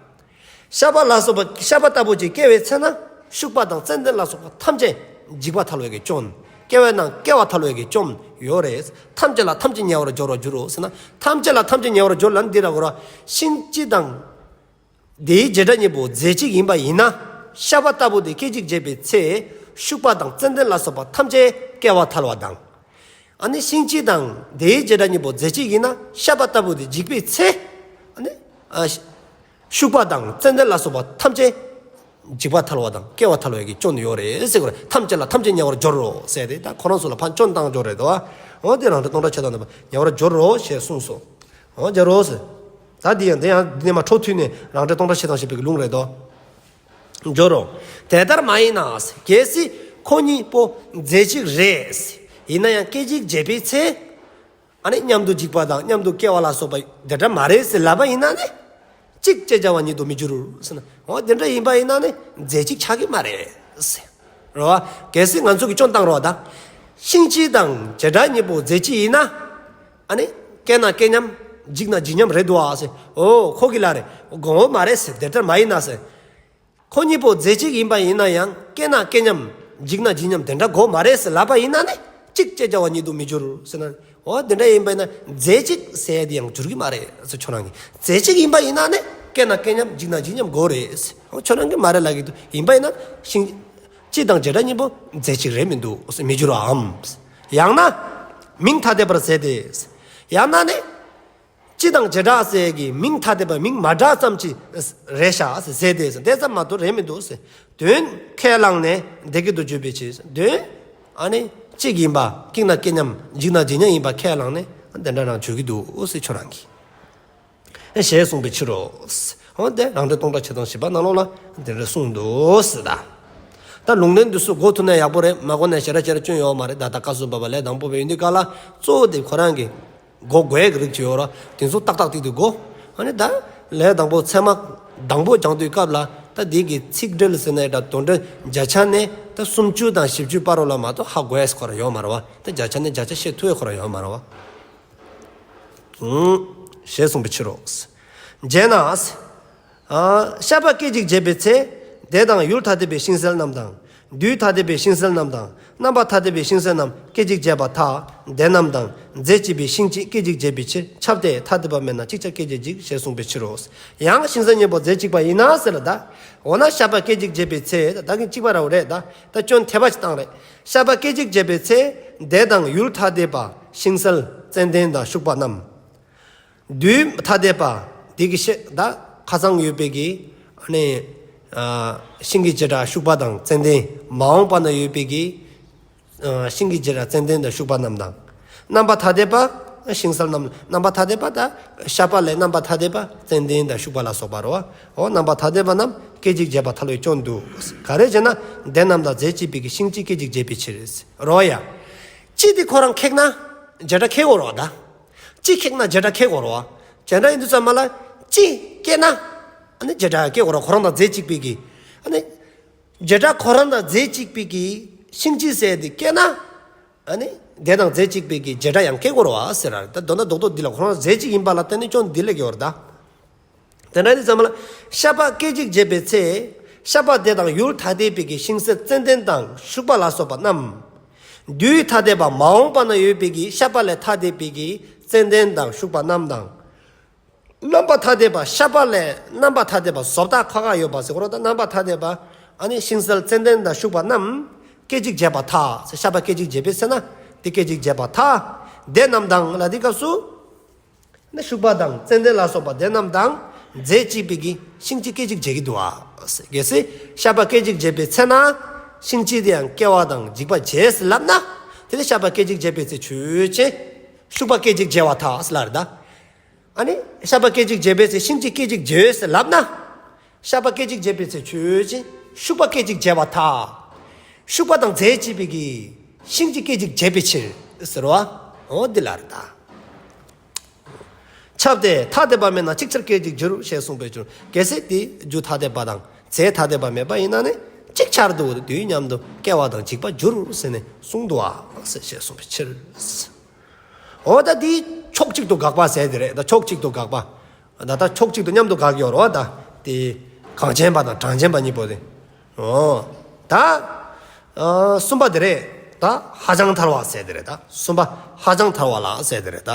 ཤ་པ་ལ་སོགས་པ། ཤ་པ་ལྟ་བུ་ཅིག་སྐྱེ་བའི་ཚེ་ན་ཤུག་པ་དང་ཙན་དན་ལ་སོགས་པ་ཐམས་ཅད་འཇིག་པ་ཐལ་བའི་གི་སྐྱོན། སྐྱེ་བའི་ནང་སྐྱེ་བ་ཐལ་བའི་གི་སྐྱོན་ཡོད་རེད། ཐམས་ཅད་ལ་ཐམས་ཅད་ཉེ་བར་སྦྱོར་བར་འགྱུར་རོ་ཟེར་ན། ཐམས་ཅད་ལ་ཐམས་ཅད་ཉེ་བར་སྦྱོར་ལབ་འདི་ར་གོ་ར། ཤིང་གཅིག་དང་། དེའི་བྱེ་བྲག་གཉིས་པོ་རྫས་གཅིག་ཡིན་པ་ཡིན་ན། ཤ་པ་ལྟ་བུ་དེ་སྐད་ཅིག་བརྗེས་པའི་ཚེ། ཤུག་པ་དང་ཙན་དན་ལ་སོགས་པ་ཐམས་ཅད་སྐྱེ་བ་ཐལ་བ་དང་། ཨ་ནི་ཤིང་གཅིག་དང་དེའི་བྱེ་བྲག་གཉིས་པོ་རྫས་གཅིག་ཡིན་ན་ཤ་པ་ལྟ་བུ་དེ་འཇིག་པའི་ཚེ། ཨ་ནི། ཨ། ཤུག་པ་དང་ཙན་དན་ལ་སོགས་པ་ཐམས་ཅད་འཇིག་པ་ཐལ་བ་དང་སྐྱེ་བ་ཐལ་བའི་གི་སྐྱོན་ཡོད་རེད་ཟེར་གོ་རེད། ཐམས་ཅད་ལ་ཐམས་ཅད་ཉེ་བར་སྦྱོར་རོ་ཟེར་ཏེ། ད་ཁོ་རང་ཚོ་ལ་ཕན་སྐྱོན་བཏང་འཇོག་རེད་དོ། འོ་དེ་རང་འགྲེལ་སྟོང་ཕྲག་ཕྱེད་དང་བདུན་པ་ཉེ་བར་སྦྱོར་རོ་ཞེས་གསུངས་སོ། འོ་སྦྱོར་རོ་ཟེར། ད་འདི་ཡང་འདི་ཡང་འདི་ནས་མ་འཕྲོ་མཐུད་ནས་རང་འགྲེལ་སྟོང་ཕྲག་ཕྱེད་དང་བཞི་པའི་གི་ལུང་རེད་དོ། སྦྱོར་རོ། དེ་ལྟར་མ་ཡིན་ན། གལ་སྲིད་ཁོ་གཉིས་པོ་རྫས་གཅིག་རེད། ཡིན་ན་ཡང་སྐད་ཅིག་བརྗེས་པའི་ཚེ། ཨ་ནི་མཉམ་དུ་འཇིག་པ་དང་མཉམ་དུ་སྐྱེ་བ་ལ་སོགས་པ་དེ་འདྲ་མ་རེད་ཟེར་ལབ་པ་ཡིན་ན་ནི། གཅིག་ཅེས་བྱ་བ་ཉིད་དུ་མི་འགྱུར་ཟེར་ན། འོ་དེ་འདྲ་ཡིན་པ་ཡིན་ན་ནི་རྫས་གཅིག་ཆགས་ཀྱི་མ་རེད་ཟེར། རེད་བ། གལ་སྲིད་ང་ཚོ་གི་སྐྱོན་བཏང་རོགས་ད། ཤིང་གཅིག་དང་བྱེ་བྲག་གཉིས་པོ་རྫས་གཅིག་ཡིན་ན། ཨ་ནི། སྐྱེ་ན་སྐྱེ་མཉམ། འཇིག་ན་འཇིག་མཉམ་རེད་འདུག་ཨ་ཟེར། འོ་ཁོ་གི་ལ་རེད། དགོངས་པ་མ་རེད་ཟེར། དེ་ལྟར་མ་ཡིན་ན་ཟེར། ཁོ་གཉིས་པོ་རྫས་གཅིག་ཡིན་པ་ཡིན་ན་ཡང་སྐྱེ་ན་སྐྱེ་མཉམ། འཇིག་ན་འཇིག་མཉམ་དེ་འདྲ་དགོས་མ་རེད་ཟེར་ལབ་པ་ཡིན་ན་ནི། གཅིག་ཅེས་བྱ་བ་ཉིད་དུ་མི་འགྱུར་ཟེར་ན། འོ་དེ་འདྲ་ཡིན་པ་ཡིན་ན་རྫས་གཅིག་ཟེར་ཡ་དེ་ཡང་འགྱུར་གི་མ་རེད་ཟེར་ཁྱོད་རང་གིས། རྫས་གཅིག་ཡིན་པ་ཡིན་ན་ནི་སྐྱེ་ན་སྐྱེ་མཉམ། འཇིག་ན་འཇིག་མཉམ་དགོས་རེད་ཟེར། འོ་ཁྱོད་རང་གིས་མ་རེད་ལབ་ཀྱི་འདུག། ཡིན་པ་ཡིན་ན་ཤིང་། སྤྱི་དང་བྱེ་བྲག་གཉིས་པོ་རྫས་གཅིག་རེད་མི་འདུག་མི་འགྱུར་བའམ། ཡང་ན། མིང་ཐ་དད་པར་ཟད་དེ། ཡང་ན་ནི། སྤྱི་དང་བྱེ་བྲག་ཟེར་གྱི་མིང་ཐ་དད་པ་མིང་མ་འདྲ་ཙམ་གྱིས་རེད་ཤག་ཟེར་དེ་དེ་ཙམ་མ་གཏོགས་རེད་མི་འདུག་ཟེར། དོན་ཁས་བླངས་ནས་བདེ་སྐྱིད་དུ་གྱུར་པའི་ཕྱིར། དོན་ཨ་ནི་གཅིག་ཡིན་པ་སྐྱིད་ན་སྐྱིད་མཉམ་འཇིགས་ན་འཇིགས་མཉམ་ཡིན་པ་ཁས་བླངས་ནས་དེ་འདྲ་རང་བརྗོད་ཀྱི་འདུག་ཟེར་ཁྱོད་རང་གིས། ཞེས་གསུངས་པའི་ཕྱིར་རོ། འོ་དེ་རང་འགྲེལ་སྟོང་ཕྲག་ཕྱེད་དང་བཞི་པ་ནང་ལོགས་ལ་དེ་འདྲ་གསུངས་འདུག་ཟེར་ད། ད་ལུང་འདྲེན་འདི་ཚོ་གོ་ཐུབ་ན་ཡག་པོ་རེད། མ་གོ་ན་ཞེ་དྲག་ཞེ་དྲག་སྐྱོན་ཡོད་མ་རེད། ད་ད་བཀའ་སྲུང་བ་བ་ལས་དང་པོ་བའི་ཡོན་ཏན་ཀ་ལ་གཙོ་བོ་དེ་ཁོ་རང་གི་གོ་དགོས་ཀྱི་རིགས་ཅིག་ཡོད་ར། དེ་ཚོ་ཏག་ཏག་ཏིག་ཏིག་གོ། ཨ་ནི་ད་ལས་དང་པོ་ཚད་མ་དང་པོ་སྦྱང་དུས་སྐབས་ལ་ད་འདི་གི་ཚིག་འགྲེལ་ཟེར་ནའི་འདྲ་དོན་འགྲེལ་བརྒྱ་ཆ་ནས་ད་སུམ་ཅུ་དང་བཞི་བཅུ་བར་རོ་ལ་མ་གཏོགས་ཧ་གོ་ཡས་ཁོ་རང་ཡོད་མ་རེད་བ། ད་བརྒྱ་ཆ་ནས་བརྒྱ་ཆ་བཤད་ཐུབ་ཡས་ཁོ་རང་ཡོད་མ་རེད་བ། ཞེས་གསུངས་པའི་ཕྱིར་རོ། བྱས་ན། ཤ་པ་སྐད་ཅིག་བྱས་པའི་ཚེ། དེ་དང་ཡུལ་ཐ་དད་པའི་ཤིང་སེལ་རྣམས་དང་། དུས་ཐ་དད་པའི་ཤིང་སེལ་རྣམས་དང་། རྣམ་པ་ཐ་དད་པའི་ཤིང་སེལ་རྣམས་སྐད་ཅིག་བྱས་པ་ཐ་དད་རྣམས་དང་རྫས་གཅིག་པའི་ཤིང་གཅིག་སྐད་ཅིག་བྱས་པའི་ཕྱིར་ཁྱབ་སྟེ་ཐ་དད་པ་མེད་ན་ཅིག་ཅར་སྐད་ཅིག་ཅིག་ཞེས་གསུངས་པའི་ཕྱིར་རོ། ཡང་ཤིང་སེལ་གཉིས་པོ་རྫས་གཅིག་པ་ཡིན་ན་ཟེར་ལ་ད། འོ་ན་ཤ་པ་སྐད་ཅིག་བྱས་པའི་ཚེ་ད་གིན་གཅིག་པ་ར་བ་རེད་ད། ད་སྐྱོན་ཐེབས་པ་ཞིག་བཏང་རེད། ཤ་པ་སྐད་ཅིག་བྱས་པའི་ཚེ། དེ་དང་ཡུལ་ཐ་དད་པ་ཤིང་སེལ་ཙན་དན་དང་ཤུག་པ་རྣམས། དུས་ཐ་དད་པ་དེ་གི་ཤེ་ད་ཁ་སང་ཡོད་པའི་གི་ཨ་ནི་ཤིང་གི་བྱེ་བྲག་ཤུག་པ་དང་ཙན་དན་མ་འོངས་པ་ན་ཡོད་པའི་གི་ཤིང་གི་བྱེ་བྲག་ཙན་དན་དང་ཤུག་པ་རྣམས་དང་། རྣམ་པ་ཐ་དད་པ་ཤིང་སེལ་རྣམས། རྣམ་པ་ཐ་དད་པ་ད་ཤ་པ་ལས་རྣམ་པ་ཐ་དད་པ་ཙན་དན་དང་ཤུག་པ་ལ་སོགས་པ་རོ། འོ་རྣམ་པ་ཐ་དད་པ་རྣམས་སྐད་ཅིག་བྱས་པ་ཐལ་བའི་སྐྱོན་འདུག་ག་རེ་བྱས་ན་དེ་རྣམས་དང་རྫས་གཅིག་པའི་གི་ཤིང་གཅིག་སྐད་ཅིག་བྱས་པའི་ཕྱིར་རོ་ཡ། གཅིག་དེ་ཁོ་རང་ཁེགས་ན་བྱེ་བྲག་ཁེགས་འོ་རོ་ད། གཅིག་ཁེགས་ན་བྱེ་བྲག་ཁེགས་འོ་རོ། བྱེ་བྲག་ཡིན་དུས་ཙམ་མ་ལ་གཅིག་སྐྱེས་ན་ཨ་ནི་བྱེ་བྲག་སྐྱེ་འོ་རོ། ཁོ་རང་དང་རྫས་གཅིག་པའི་གི་ཨ་ནི། བྱེ་བྲག་ཁོ་རང་དང་རྫས་གཅིག་པའི་གི་ཤིང་གཅིག་ཟེར་དེ་སྐྱེས་ན། ཨ་ནི་དེ་དང་རྫས་གཅིག་པའི་གི་བྱེ་བྲག་ཡང་སྐྱེ་དགོས་རེད་བ་ཟེར་ར། ད་མདོར་ན་རྡོག་རྡོག་འདི་ལ་ཁོ་རང་རྫས་གཅིག་ཡིན་པ་ལ་བརྟེན་ནས་སྐྱོན་འདི་ལས་ཡོད་རེད་ད། དེ་འདྲ་ཡིན་ཙམ་ལ་ཤ་པ་སྐད་ཅིག་བྱས་པའི་ཚེ། ཤ་པ་དེ་དང་ཡུལ་ཐ་དད་པའི་གི་ཤིང་སེལ་ཙན་དན་དང་ཤུག་པ་ལ་སོགས་པ་རྣམས། དུས་ཐ་དད་པ་མ་འོངས་པ་ན་ཡོད་པའི་གི་ཤ་པ་ལས་ཐ་དད་པའི་གི་ཙན་དན་དང་ཤུག་པ་རྣམས་དང་། རྣམ་པ་ཐ་དད་པ་ཤ་པ་ལས་རྣམ་པ་ཐ་དད་པ་བཟོ་ལྟ་ཁ་ཁ་ཡོད་པ་ཟེར་གོ་རོ། ད་རྣམ་པ་ཐ་དད་པ་ཨ་ནི་ཤིང་སེལ་ཙན་དན་དང་ཤུག་པ་རྣམས་སྐད་ཅིག་བྱས་པ་ཐ། ཤ་པ་སྐད་ཅིག་བྱས་པའི་ཚེ་ན་དེ་སྐད་ཅིག་བྱས་པ་ཐ། དེ་རྣམས་དང་ལ་དེ་སྐབས་སུ་ནི་ཤུག་པ་དང་ཙན་དན་ལ་སོགས་པ་དེ་རྣམས་དང་རྫས་གཅིག་པའི་གི་ཤིང་གཅིག་སྐད་ཅིག་བྱེད་ཀྱི་འདུག་ཨ། གལ་སྲིད་ཤ་པ་སྐད་ཅིག་བྱས་པའི་ཚེ་ན་ཤིང་གཅིག་དེ་ཡང་སྐྱེ་བ་དང་འཇིག་པ་བྱས་ཟེར་ལབ་ན། དེ་ནི་ཤ་པ་སྐད་ཅིག་བྱས་པའི་ཚེ་ཆོས་ཅན། ཤུག་པ་སྐད་ཅིག་བྱས་པ་ཐ་ཟེར་ལ་རེད་ད། ཨ་ནི་ཤ་པ་སྐད་ཅིག་བྱས་པའི་ཚེ་ཤིང་གཅིག་སྐད་ཅིག་བྱས་ཟེར་ལབ་ན། ཤ་པ་སྐད་ཅིག་བྱས་པའི་ཚེ་ཆོས་ཅན། ཤུག་པ་སྐད་ཅིག་བྱས་པ་ཐ། ཤུག་པ་དང་རྫས་གཅིག་པའི་གི་ཤིང་གཅིག་སྐད་ཅིག་བྱས་པའི་ཕྱིར་ཟེར་བ། འོ་འདི་ལ་རེད་ད། ཁྱབ་སྟེ་ཐ་དད་པ་མེད་ན་ཅིག་ཅར་སྐད་ཅིག་འགྱུར་ཞེས་གསུངས་པའི་ཕྱིར། གལ་སྲིད་དེ་རྒྱུ་ཐ་དད་པ་དང་རྫས་ཐ་དད་པ་མེད་པ་ཡིན་ན་ནི་ཅིག་ཅར་དུ་དུས་མཉམ་དུ་སྐྱེ་བ་དང་འཇིག་པ་འགྱུར་ཟེར་ནས་གསུངས་འདུག་ཨ་ཞེས་གསུངས་པའི་ཕྱིར། འོ་ད་འདི་ཕྱོགས་གཅིག་ཏུ་དགག་པ་ཟེར་དེ་རེད། ད་ཕྱོགས་གཅིག་ཏུ་དགག་པ། ད་ལྟ་ཕྱོགས་གཅིག་ཏུ་མཉམ་དུ་དགག་ཡོད་རེད་བ། ད་དེ་གང་ཅན་པ་དང་གྲངས་ཅན་པ་གཉིས་པོ་དེ། འོ་ད་ཨ་གསུམ་པ་དེ་རེད། ད་ཧ་ཅང་ཐལ་བ་ཟེར་དེ་རེད། ད་གསུམ་པ་ཧ་ཅང་ཐལ་བ་ལ་ཟེར་དེ་རེད་ད།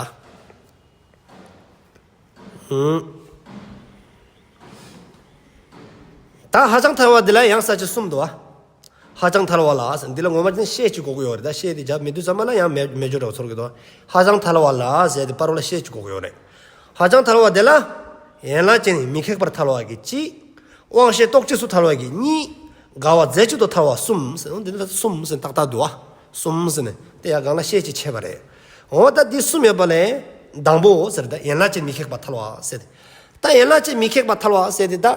ཨུམ། ད་ཧ་ཅང་ཐལ་བ་འདི་ལ་ཡང་ས་བཅད་གསུམ་འདུག་བ། ཧ་ཅང་ཐལ་བ་ལ་ཟེར་འདི་ལ་ངོ་མ་ཅན་ཤད་ཅིག་དགོས་ཀྱི་ཡོད་རེད། ད་ཤད་དེ་རྒྱབ་མི་དུས་ཙམ་པ་ལ་ཡང་མེ་མེ་སྦྱོར་འདྲ་བོ་ཚོར་གྱི་འདུག་ཧ་ཅང་ཐལ་བ་ལ་ཟེར་དེ་བར་བ་ལ་ཤད་ཅིག་དགོས་ཀྱི་ཡོད་རེད། ཧ་ཅང་ཐལ་བ་དེ་ལ་ཡན་ལག་ཅན་མི་ཁེགས་པར་ཐལ་བ་གི་གཅིག་དབང་ཤེས་རྟོག་བཅས་སུ་ཐལ་བ་གི་གཉིས། འགལ་བ་རྫས་གཅིག་ཏུ་ཐལ་བ་གསུམ་ཟེར། འོ་འདི་ནི་ད་གསུམ་ཟེར་ཏག་ཏག་འདུག་ཨ། གསུམ་ཟེར་ནས་དེ་ཡང་སྒང་ལ་ཤད་ཅིག་ཕྱེ་བ་རེད། འོ་ད་འདི་གསུམ་ཡོད་པ་ལས་དང་པོ་ཟེར། ད་ཡན་ལག་ཅན་མི་ཁེགས་པར་ཐལ་བ་ཟེར། ད་ཡན་ལག་ཅན་མི་ཁེགས་པར་ཐལ་བ་ཟེར་དེ་ད།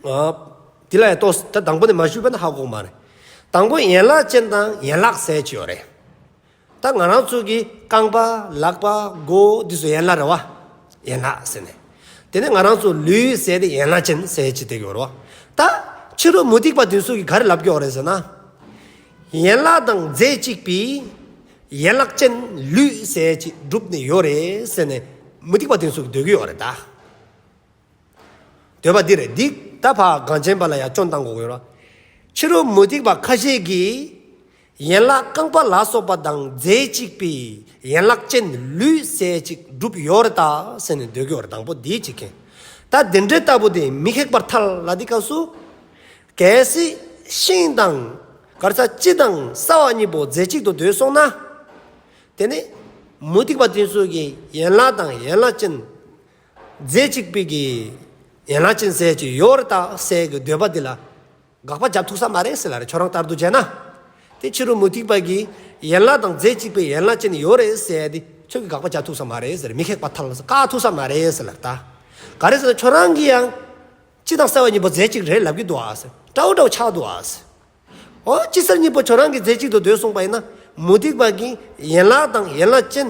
ཨ། དེ་ལ་ཡང་ཏོག་ཙམ་ད་དང་པོ་ནས་མ་ཞུས་པ་ན་ཧ་གོ་གི་མ་རེད། དང་པོ་ཡན་ལག་ཅན་དང་ཡན་ལག་ཟེར་གྱི་ཡོད་རེད། ད་ང་རང་ཚོ་གི་རྐང་པ་ལག་པ་མགོ་འདི་ཚོ་ཡན་ལག་རེད་བ། ཡན་ལག་ཟེར་ནས། དེ་ནས་ང་རང་ཚོ་ལུས་ཟེར་དེ་ཡན་ལག་ཅན་ཟེར་གྱི་དེ་གི་ཡོད་རེད་བ། ད་ཕྱི་རོལ་མུ་སྟེགས་པ་དེ་ཚོ་གིས་ག་རེ་ལབ་ཀྱི་ཡོད་རེད་ཟེར་ན། ཡན་ལག་དང་རྫས་གཅིག་པའི་ཡན་ལག་ཅན་ལུས་ཟེར་གྱི་གྲུབ་ནས་ཡོད་རེད་ཟེར་ནས་མུ་སྟེགས་པ་དེ་ཚོ་གིས་འདོད་ཀྱི་ཡོད་རེད་ད། འདོད་པ་འདི་རེད། འདི་ད་ཕར་གངས་ཅན་པ་ལ་ཡང་སྐྱོན་བཏང་དགོས་ཀྱི་ཡོད་རེད། ཕྱི་རོལ་མུ་སྟེགས་པ་ཁ་ཤས་ཀྱིས་ཡན་ལག་རྐང་པ་ལ་སོགས་པ་དང་རྫས་གཅིག་པའི་ཡན་ལག་ཅན་ལུས་ཟེར་ཅིག་གྲུབ་ཡོད་རེད་ད་ཟེར་ནས་འདོད་ཀྱི་ཡོད་རེད། དང་པོ་འདི་གཅིག་མཁྱེན། ད་འདི་འདྲའི་ལྟ་བུ་དེ་མི་ཁེགས་པར་ཐལ་ལ་འདི་སྐབས་སུ། གལ་སྲིད་ ཤིང་དང་གར་ས་སྤྱི་དང་སྲ་བ་གཉིས་པོ་རྫས་གཅིག་ཏུ་འདོད་སོང་ན། དེ་ནི་མུ་སྟེགས་པ་དེ་ཚོ་གི་ཡན་ལག་དང་ཡན་ལག་ཅན་རྫས་གཅིག་པའི་གི་ཡན་ལག་ཅན་ཟེར་གྱི་ཡོད་རེད་ད་ཟེར་གྱི་འདོད་པ་དེ་ལ་དགག་པ་རྒྱབ་ཐུབ་ས་མ་རེད་ཟེར་ལ་རེད། ཁྱོད་རང་ལྟར་དུ་བྱས་ན། དེ་ཕྱི་རོལ་མུ་སྟེགས་པ་གིས་ཡན་ལག་དང་རྫས་གཅིག་པའི་ཡན་ལག་ཅན་ཡོད་རེད་ཟེར་དེ་ཁྱོད་ཀྱིས་དགག་པ་རྒྱབ་ཐུབ་ས་མ་རེད་ཟེར། མི་ཁེགས་པར་ཐལ་ཟེར། བཀག་ཐུབ་ས་མ་རེད་ཟེར་ལ་ད། ག་རེ་ཟེར་ན་ཁྱོད་རང་གིས་ཡང་། སྤྱི་དང་སྲ་བ་གཉིས་པོ་རྫས་གཅིག་རེད་ལབ་ཀྱི་འདུག་ཨ་ཟེར། འདྲ་བོ་འདྲ་བོ་ཆགས་འདུག་ཨ་ཟེར། འོ་སྤྱི་སྲ་གཉིས་པོ་ཁྱོད་རང་གིས་རྫས་གཅིག་ཏུ་འདོད་གསུངས་པ་ཡིན་ན། མུ་སྟེགས་པ་གིས་ཡན་ལག་དང་ཡན་ལག་ཅན།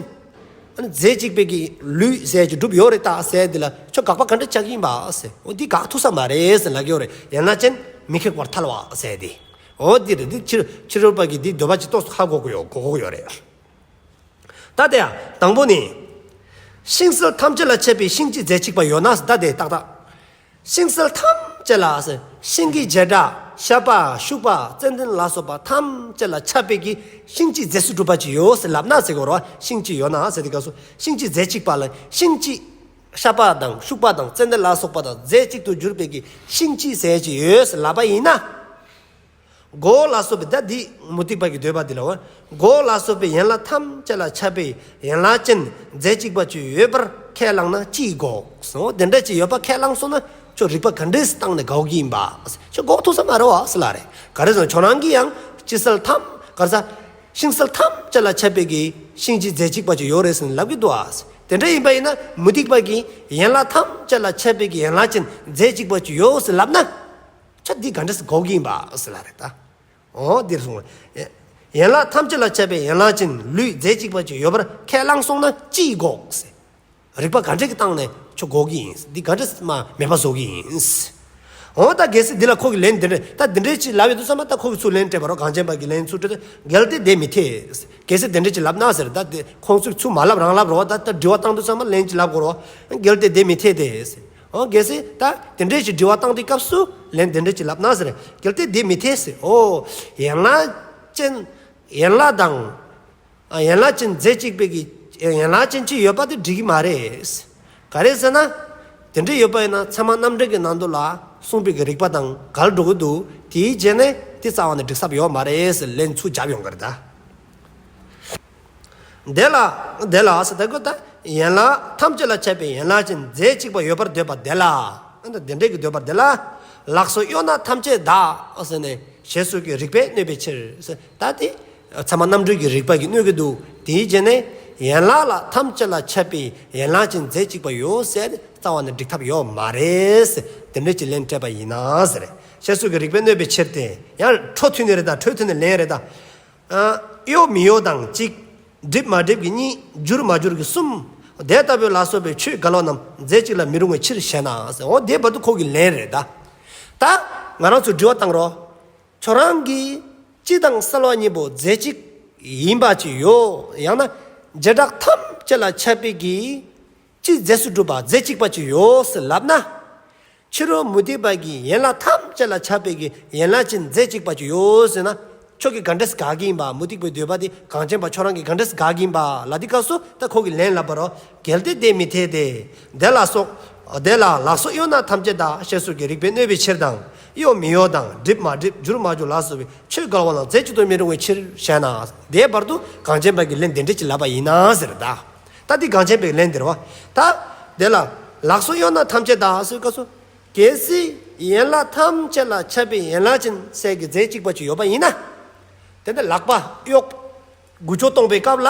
ཨ་ནི་རྫས་གཅིག་པའི་གི་ལུས་ཟེར་གྱི་གྲུབ་ཡོད་རེད་ད་ཟེར་འདི་ལ་ཁྱོད་དགག་པ་ག་འདྲ་བྱ་གི་ཡིན་པ་ཟེར། འོ་འདི་དགག་ཐུབ་ས་མ་རེད་ཟེར་ལབ་ཀྱི་ཡོད་རེད། ཡན་ལག་ཅན་མི་ཁེགས་པར་ཐལ་བ་ཟེར་འདི། འོ་འདི་རེད། འདི་ཕྱི་ཕྱི་རོལ་པ་གིས་འདི་འདོད་པ་ཅིག་ཏོག་ཙམ་ཧ་གོ་གི་ཡོད། གོ་གོ་གི་ཡོད་རེད། ད་དེ་ཡང་དང་པོ་ནི། ཤིང་སལ་ཐམས་ཅད་ལ་ཁྱབ་པའི་ཤིང་སྤྱི་རྫས་གཅིག་པ་ཡོད་ན་ཟེར། ད་དེ་ཏག་ཏག་ཤིང་སལ་ཐམས་ཅད་ལ་ཟེར། ཤིང་གི་བྱེ་བྲག་ཤ་པ་ཤུག་པ་ཙན་དན་ལ་སོགས་པ་ཐམས་ཅད་ལ་ཁྱབ་པའི་གི་ཤིང་སྤྱི་རྫས་སུ་གྲུབ་པ་ཅིག་ཡོད་ཟེར་ལབ་ན་ཟེར་གོ་རོ། ཤིང་སྤྱི་ཡོད་ན་ཟེར་དེ་སྐབས་སུ་ཤིང་སྤྱི་རྫས་གཅིག་པ་ལ་ཤིང་སྤྱི་ཤ་པ་དང་ཤུག་པ་དང་ཙན་དན་ལ་སོགས་པ་དང་རྫས་གཅིག་ཏུ་གྱུར་པའི་གི་ཤིང་སྤྱི་ཟེར་ཅིག་ཡོད་ཟེར་ལབ་པ་ཡིན་ན། མགོ་ལ་སོགས་པའི་ད་འདི་མུ་སྟེགས་པ་གི་འདོད་པ་འདི་ལ་འོ། མགོ་ལ་སོགས་པའི་ཡན་ལག་ཐམས་ཅད་ལ་ཁྱབ་པའི་ཡན་ལག་ཅན་རྫས་གཅིག་པ་ཅིག་ཡོད་པར་ཁས་བླངས་ན་ཅི་དགོས་སོ། དེ་འདྲ་ཅིག་ཡོད་པ་ཁས་བླངས་སོང་ན་ཁྱོད་རིགས་པ་ག་འདྲས་བཏང་ནས་དགག་གི་ཡིན་པ། ཁྱོད་དགག་ཐུབ་ས་མ་རེད་བ་ཟེར་ལ་རེད། ག་རེ་ཟེར་ན་ཁྱོད་རང་གིས་ཡང་སྤྱི་སལ་ཐམས་ག་རེ་ཟ། ཤིང་སལ་ཐམས་ཅད་ལ་ཁྱབ་པའི་གི་ཤིང་སྤྱི་རྫས་གཅིག་པ་ཅིག་ཡོད་རེད་ཟེར་ནས་ལབ་ཀྱི་འདུག་ཨ། དེ་འདྲ་ཡིན་པ་ཡིན་ན་མུ་སྟེགས་པ་གིས་ཡན་ལག་ཐམས་ཅད་ལ་ཁྱབ་པའི་གི་ཡན་ལག་ཅན་རྫས་གཅིག་པ་ཅིག་ཡོད་ཟེར་ལབ་ན། ཁྱོད་འདི་ག་འདྲས་དགག་གི་ཡིན་པ་ཟེར་ལ་རེད་ད། འོ་འདིར་གསུངས། ཡན་ལག་ཐམས་ཅད་ལ་ཁྱབ་པའི་ཡན་ལག་ཅན་ལུས་རྫས་གཅིག་པ་ཅིག་ཡོད་པར་ཁས་བླངས་སོང་ན་ཅི་དགོས་ཟེར། རིགས་པ་ག་འདྲས་ཀྱི་སྟེང་ནས་ཁྱོད་དགག་གི་ཡིན། འདི་ག་འདྲས་མ་མེད་པ་བཟོ་གི་ཡིན། འོ་ད་གལ་སྲིད་འདི་ལ་ཁོ་གི་ལན་འདི་འདྲས་ད་འདི་འདྲས་ཅིག་ལབ་ཡོད་དུས་ཙམ་པ་ད་ཁོ་གི་ཚུར་ལན་སྤྲད་པ་རོ། གངས་ཅན་པ་གི་ལན་ཚུར་སྤྲད་དུས་གལ་ཏེ་དེ་མི་འཐད། གལ་སྲིད་དེ་འདྲས་ཅིག་ལབ་ན་ཟེར། ད་དེ་ཁོང་ཚོས་ཚུར་མ་ལབ་རང་ལབ་རོ། ད་ད་དྲི་བ་བཏང་དུས་ཙམ་པ་ལན་ཅིག་ལབ་དགོས་རོ། གལ་ཏེ་དེ་མི་འཐད་དེ། འོ་གལ་སྲིད་ད་དེ་འདྲས་ཀྱི་དྲི་བ་བཏང་དུས་སྐབས་སུ་ལན་དེ་འདྲས་ཀྱི་ལབ་ན་ཟེར། གལ་ཏེ་དེ་མི་འཐད་ཟེར། འོ། ཡན་ལག་ཅན། ཡན་ལག་དང་། ཨ་ཡན་ལག་ཅན་རྫས་གཅིག་པའི་གི་ཡན་ལག་ཅན་གཅིག་ཡོད་པ་དེ་འགྲིག་གི་མ་རེད། ག་རེ་ཟེར་ན། དེ་འདྲས་ཡོད་པ་ཡིན་ན་ཚད་མ་རྣམ་འགྲེལ་གྱི་ནང་དུ་ལ་གསུངས་པའི་གི་རིགས་པ་དང་འགལ་འགྲོ་གི་འདུག་དེའི་རྗེས་ནས་དེ་རྩ་བ་ནས་འགྲིག་ས་ཡོད་མ་རེད་ཟེར་ལན་ཚུར་རྒྱབ་ཡོང་གི་རེད་ད། དེ་ལ་དེ་ལ་ཟེར་ད་གོ་ད་ཡན་ལག་ཐམས་ཅད་ལ་ཁྱབ་པའི་ཡན་ལག་ཅན་རྫས་གཅིག་པ་ཡོད་པར་འདོད་པ་དེ་ལ། ཨ་ནི་དེ་འདྲས་ཀྱི་འདོད་པ་དེ་ལ། ལག་སོགས་གཡོ་ན་ཐམས་ཅད་དག་ཟེར་ནས་ཞེས་སོགས་ཀྱི་རིགས་པས་གནོད་པའི་ཕྱིར་ཟེར། ད་དེ་ཚད་མ་རྣམ་འགྲེལ་གྱི་རིགས་པ་གིས་གནོད་ཀྱི་འདུག་དེའི་རྗེས་ནས་ཡན་ལག་ལ་ཐམས་ཅད་ལ་ཁྱབ་པའི་ཡན་ལག་ཅན་རྫས་གཅིག་པ་ཡོད་ཟེར་རྩ་བ་ནས་འགྲིག་ཐབས་ཡོད་མ་རེད་ཟེར། དེ་འདྲས་ཀྱི་ལན་སྤྲད་པ་ཡིན་ན་ཟེར། ཞེས་སོགས་ཀྱི་རིགས་པས་གནོད་པའི་ཕྱིར་ཏེ། ཡང་འཕྲོ་མཐུད་ནས་རེད་ད། འཕྲོ་མཐུད་ནས་ལན་རེད་ད། གཡོ་མི་གཡོ་དང་གཅིག། འགྲིབ་མ་འགྲིབ་ཀྱི་གཉིས། འགྱུར་མ་འགྱུར་གྱི་གསུམ། དེ་ལྟ་བུའི་ལ་སོགས་པའི་ཆོས་འགལ་བ་རྣམས་རྫས་གཅིག་ལ་མི་རུང་བའི་ཕྱིར་ཞེ་ན་ཟེར། འོ་དེ་བར་དུ་ཁོ་གི་ལན་རེད་ད། ད་ང་རང་ཚོས་དྲི་བ་བཏང་རོགས། ཁྱོད་རང་གིས་སྤྱི་དང་སལ་བ་གཉིས་པོ་རྫས་གཅིག་ཡིན་པ་ཅིག་ཡོད། ཡང་ན་བྱེ་བྲག་ཐམས་ཅད་ལ་ཁྱབ་པའི་གི་སྤྱི་རྫས་སུ་གྲུབ་པ་རྫས་གཅིག་པ་ཅིག་ཡོད་ཟེར་ལབ་ན། ཕྱི་རོལ་མུ་སྟེགས་པ་གིས་ཡན་ལག་ཐམས་ཅད་ལ་ཁྱབ་པའི་གི་ཡན་ལག་ཅན་རྫས་གཅིག་པ་ཅིག་ཡོད་ཟེར་ན། ཁྱོད་ཀྱིས་ག་འདྲས་དགག་གི་ཡིན་པ། མུ་སྟེགས་པའི་འདོད་པ་དེ་གངས་ཅན་པ་ཁྱོད་རང་གིས་ག་འདྲས་དགག་གི་ཡིན་པ་ལ་དེ་སྐབས་སུ་ད་ཁོ་གིས་ལན་ལབ་པ་རོ། གལ་ཏེ་དེ་མི་འཐད་དེ། དེ་ལ་སོགས། དེ་ལ་ལག་སོགས་གཡོ་ན་ཐམས་ཅད་དག་ཞེས་སོགས་ཀྱི་རིགས་པས་གནོད་པའི་ཕྱིར་དང་། གཡོ་མི་གཡོ་དང་འགྲིབ་མ་འགྲིབ་འགྱུར་མ་འགྱུར་ལ་སོགས་པའི་ཆོས་འགལ་བ་རྣམས་རྫས་གཅིག་ཏུ་མི་རུང་བའི་ཕྱིར་ཞེ་ན། དེའི་བར་དུ་གངས་ཅན་པ་གིས་ལན་དེ་འདྲས་ཅིག་ལབ་པ་ཡིན་ན་ཟེར་ད། ད་འདི་གངས་ཅན་པའི་ལན་འདིར་བ། ད། དེ་ལ་ལག་སོགས་གཡོ་ན་ཐམས་ཅད་དག་ཟེར་སྐབས་སུ། གལ་སྲིད་ཡན་ལག་ཐམས་ཅད་ལ་ཁྱབ་པའི་ཡན་ལག་ཅན་ཟེར་གྱི་རྫས་གཅིག་པ་ཅིག་ཡོད་པ་ཡིན་ན། དེ་ནི་ལག་པ་གཡོག་རྒུད་སྐྱོད་གཏོང་པའི་སྐབས་ལ།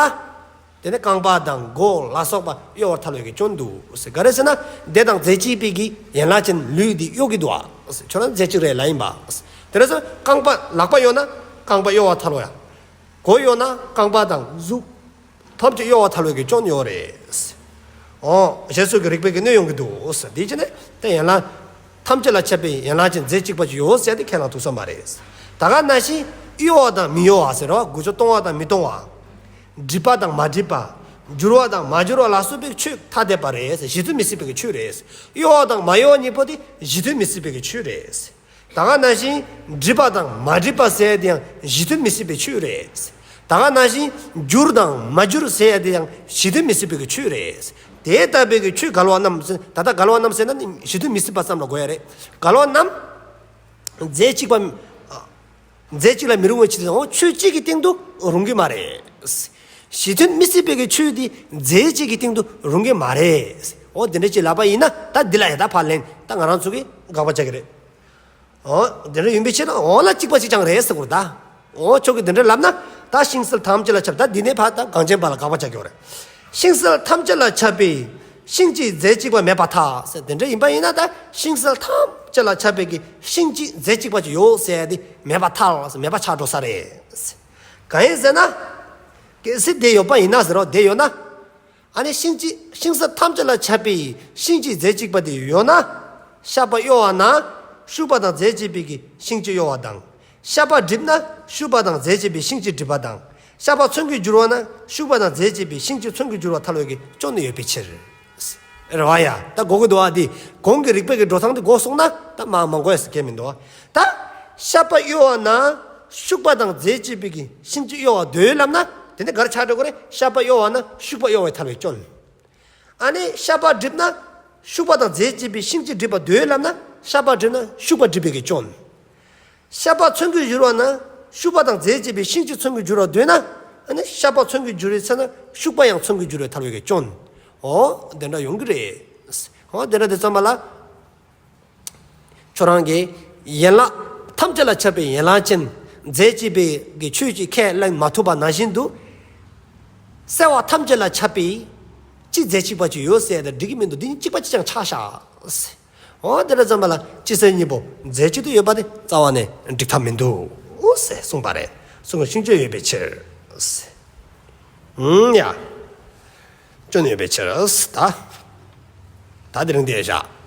དེ་ནི་རྐང་པ་དང་མགོ་ལ་སོགས་པ་གཡོ་བར་ཐལ་བའི་གི་སྐྱོན་འདུག་ཟེར། ག་རེ་ཟེར་ན་དེ་དང་རྫས་གཅིག་པའི་གི་ཡན་ལག་ཅན་ལུས་འདི་གཡོ་གི་འདུག་ཨ་ཟེར། ཁྱོད་རང་རྫས་གཅིག་རེད་ལབ་ཡིན་པ་ཟེར། དེ་རེད་ཟེར། རྐང་པ་ལག་པ་གཡོ་ན་རྐང་པ་གཡོ་བར་ཐལ་བ་ཡ། མགོ་གཡོ་ན་རྐང་པ་དང་གཟུགས། ཐམས་ཅད་གཡོ་བ་ཐལ་བའི་གི་སྐྱོན་ཡོད་རེད། འོ། ཞེས་སོགས་ཀྱི་རིགས་པའི་གི་གནོད་ཡོང་གི་འདུག་ཟེར། དེ་བྱས་ནས་དེ་ཡན་ལག་ཐམས་ཅད་ལ་ཁྱབ་པའི་ཡན་ལག་ཅན་རྫས་གཅིག་པ་ཅིག་ཡོད་ཟེར་ཏེ་ཁས་བླངས་ཐུབ་ས་མ་རེད། ད་ག་ནང་བཞིན་གཡོ་བ་དང་མི་གཡོ་བ་ཟེར་བ། རྒུད་སྐྱོད་གཏོང་བ་དང་མི་གཏོང་བ། འགྲིབ་པ་དང་མ་འགྲིབ་པ། འགྱུར་བ་དང་མ་འགྱུར་བ་ལ་སོགས་པའི་ཆོས་ཐ་དད་པ་རེད་ཟེར། གཞི་མཐུན་མི་སྲིད་པའི་གི་ཆོས་རེད། གཡོ་བ་དང་མ་གཡོ་བ་གཉིས་པོ་དེ་གཞི་མཐུན་མི་སྲིད་པའི་གི་ཆོས་རེད། ད་ག་ནང་བཞིན་འགྲིབ་པ་དང་མ་འགྲིབ་པ་ཟེར་དེ་ཡང་གཞི་མཐུན་མི་སྲིད་པའི་ཆོས་རེད། ད་ག་ནང་བཞིན་འགྱུར་དང་མ་འགྱུར་ཟེར་དེ་ཡང་གཞི་མཐུན་མི་སྲིད་པའི་གི་ཆོས་རེད། དེ་ལྟ་བུའི་གི་ཆོས་འགལ་བ་རྣམས་ཟེར། ད་ལྟ་འགལ་བ་རྣམས་ཟེར་ན་ནི་གཞི་མཐུན་མི་སྲིད་པ་ཙམ་ལ་གོ་ཡ་རེད། འགལ་བ་རྣམས་རྫས་གཅིག་པ། རྫས་གཅིག་ལ་མི་རུང་བའི་ཕྱིར་དུ། འོ་ཆོས་གཅིག་གི་སྟེང་དུ་རུང་གི་མ་རེད། གཞི་མཐུན་མི་སྲིད་པའི་གི་ཆོས་དེ་རྫས་གཅིག་གི་སྟེང་དུ་རུང་གི་མ་རེད། འོ་དེ་འདྲ་ཅིག་ལབ་པ་ཡིན་ན་ད་འདི་ལ་ཡ་ད་ཕར་ལེན་ད་ང་རང་ཚོ་གི་དགག་པ་རྒྱག་གི་རེད། འོ་དེ་འདྲ་ཡིན་པའི་ཕྱིར་ན་འོ་ལ་གཅིག་པ་གཅིག་རྐྱང་རེད་ཟེར་དགོས་རེད་ད། འོ་ཁྱོད་ཀྱིས་དེ་འདྲ་ལབ་ན་ད་ཤིང་གསལ་ཐམས་ཅད་ལ་ཁྱབ། ད་འདི་ནས་ཕར་ད་གངས་ཅན་པ་ལ་དགག་པ་རྒྱག་གི་ཡོད་རེད། ཤིང་གསལ་ཐམས་ཅད་ལ་ཁྱབ་པའི་ཤིང་གཅིག་རྫས་གཅིག་པ་མེད་པར་ཐལ་ཟེར། དེ་འདྲ་ཡིན་པ་ཡིན་ན་ད་ཤིང་གསལ་ཐམས་ཅད་ལ་ཁྱབ་པའི་གི་ཤིང་གཅིག་རྫས་གཅིག་པ་ཅིག་ཡོད་ཟེར་ཡ་དེ་མེད་པར་ཐལ་ཟེར། མེད་པ་ཆགས་འགྲོ་ས་རེད། གང་ཡིན་ཟེར་ན། གལ་སྲིད་དེ་ཡོད་པ་ཡིན་ན་ཟེར་རོ། དེ་ཡོད་ན། ཨ་ནི་ཤིང་གཅིག་ཤིང་གསལ་ཐམས་ཅད་ལ་ཁྱབ་པའི་ཤིང་གཅིག་རྫས་གཅིག་པ་དེ་ཡོད་ན། ཤ་པ་གཡོ་བ་ན་ཤུག་པ་དང་རྫས་གཅིག་པའི་གི་ཤིང་གཅིག་གཡོ་བ་དང་། ཤ་པ་འགྲིབ་ན་ཤུག་པ་དང་རྫས་གཅིག་པའི་ཤིང་གཅིག་འགྲིབ་པ་དང་། ཤ་པ་མཚོན་གྱིས་འགྱུར་བ་ན་ཤུག་པ་དང་རྫས་གཅིག་པའི་ཤིང་གཅིག་མཚོན་གྱིས་འགྱུར་བ་ཐལ་བའི་གི་སྐྱོན་ནི་ཡོད་པའི་ཕྱིར། རེད་བ་ཡ། ད་གོ་གི་འདུག་བ། འདི་གོང་གི་རིགས་པའི་གི་འགྲོ་སྟངས་འདི་གོ་སོང་ན་ད་མ་མ་གོ་ཡ་ཟེར་གྱི་མི་འདུག་བ། ད་ཤ་པ་གཡོ་བ་ན་ཤུག་པ་དང་རྫས་གཅིག་པའི་གི་ཤིང་གཅིག་གཡོ་བ་འདོད་ལབ་ན། དེ་ནི་ག་རེ་ཆགས་འགྲོ་གི་རེད། ཤ་པ་གཡོ་བ་ན་ཤུག་པ་གཡོ་བའི་ཐལ་བའི་སྐྱོན། ཨ་ནི་ཤ་པ་འགྲིབ་ན་ཤུག་པ་དང་རྫས་གཅིག་པའི་ཤིང་གཅིག་འགྲིབ་པ་འདོད་ལབ་ན། ཤ་པ་འགྲིབ་ན་ཤུག་པ་འགྲིབ་པའི་གི་སྐྱོན། ཤ་པ་མཚོན་གྱིས་འགྱུར་བ་ན་ཤུག་པ་དང་རྫས་གཅིག་པའི་ཤིང་གཅིག་མཚོན་གྱིས་འགྱུར་བ་འདོད་ན། ཨ་ནི་ཤ་པ་མཚོན་གྱིས་འགྱུར་བའི་ཚེ་ན་ཤུག་པ་ཡང་མཚོན་གྱིས་འགྱུར་བའི་ཐལ་བའི་གི་སྐྱོན། འོ་དེ་འདྲ་ཡོང་གི་རེད། འོ་དེ་འདྲ་དེ་ཚང་མ་ལ། ཁྱོད་རང་གི་ཡན་ལག་ཐམས་ཅད་ལ་ཁྱབ་པའི་ཡན་ལག་ཅན་རྫས་གཅིག་པའི་གི་ཆོས་ཀྱི་ཁས་ལེན་མ་ཐུབ་པ་ནང་བཞིན་དུ། གསལ་བ་ཐམས་ཅད་ལ་ཁྱབ་པའི་གཅིག་རྫས་གཅིག་པ་ཅིག་ཡོད་ཟེར་ཏེ་འགྲིག་གི་མི་འདུག་འདི་གཉིས་གཅིག་པ་གཅིག་རྐྱང་ཆགས་ཤག་འོ་དེ་འདྲ་ཙམ་པ་ལ་སྤྱི་སེལ་གཉིས་པོ་རྫས་གཅིག་ཏུ་ཡོད་པ་དེ་རྩ་བ་ནས་འགྲིག་ཐབས་མི་འདུག་ཟེར་གསུངས་པ་རེད། གསུང་གི་ཤིང་གཅོད་ཡོད་པའི་ཕྱིར། ཨུམ་ཡ། སྐྱོན་ཡོད་པའི་ཕྱིར། ད་ད་དེ་རིང་དེ་བཞག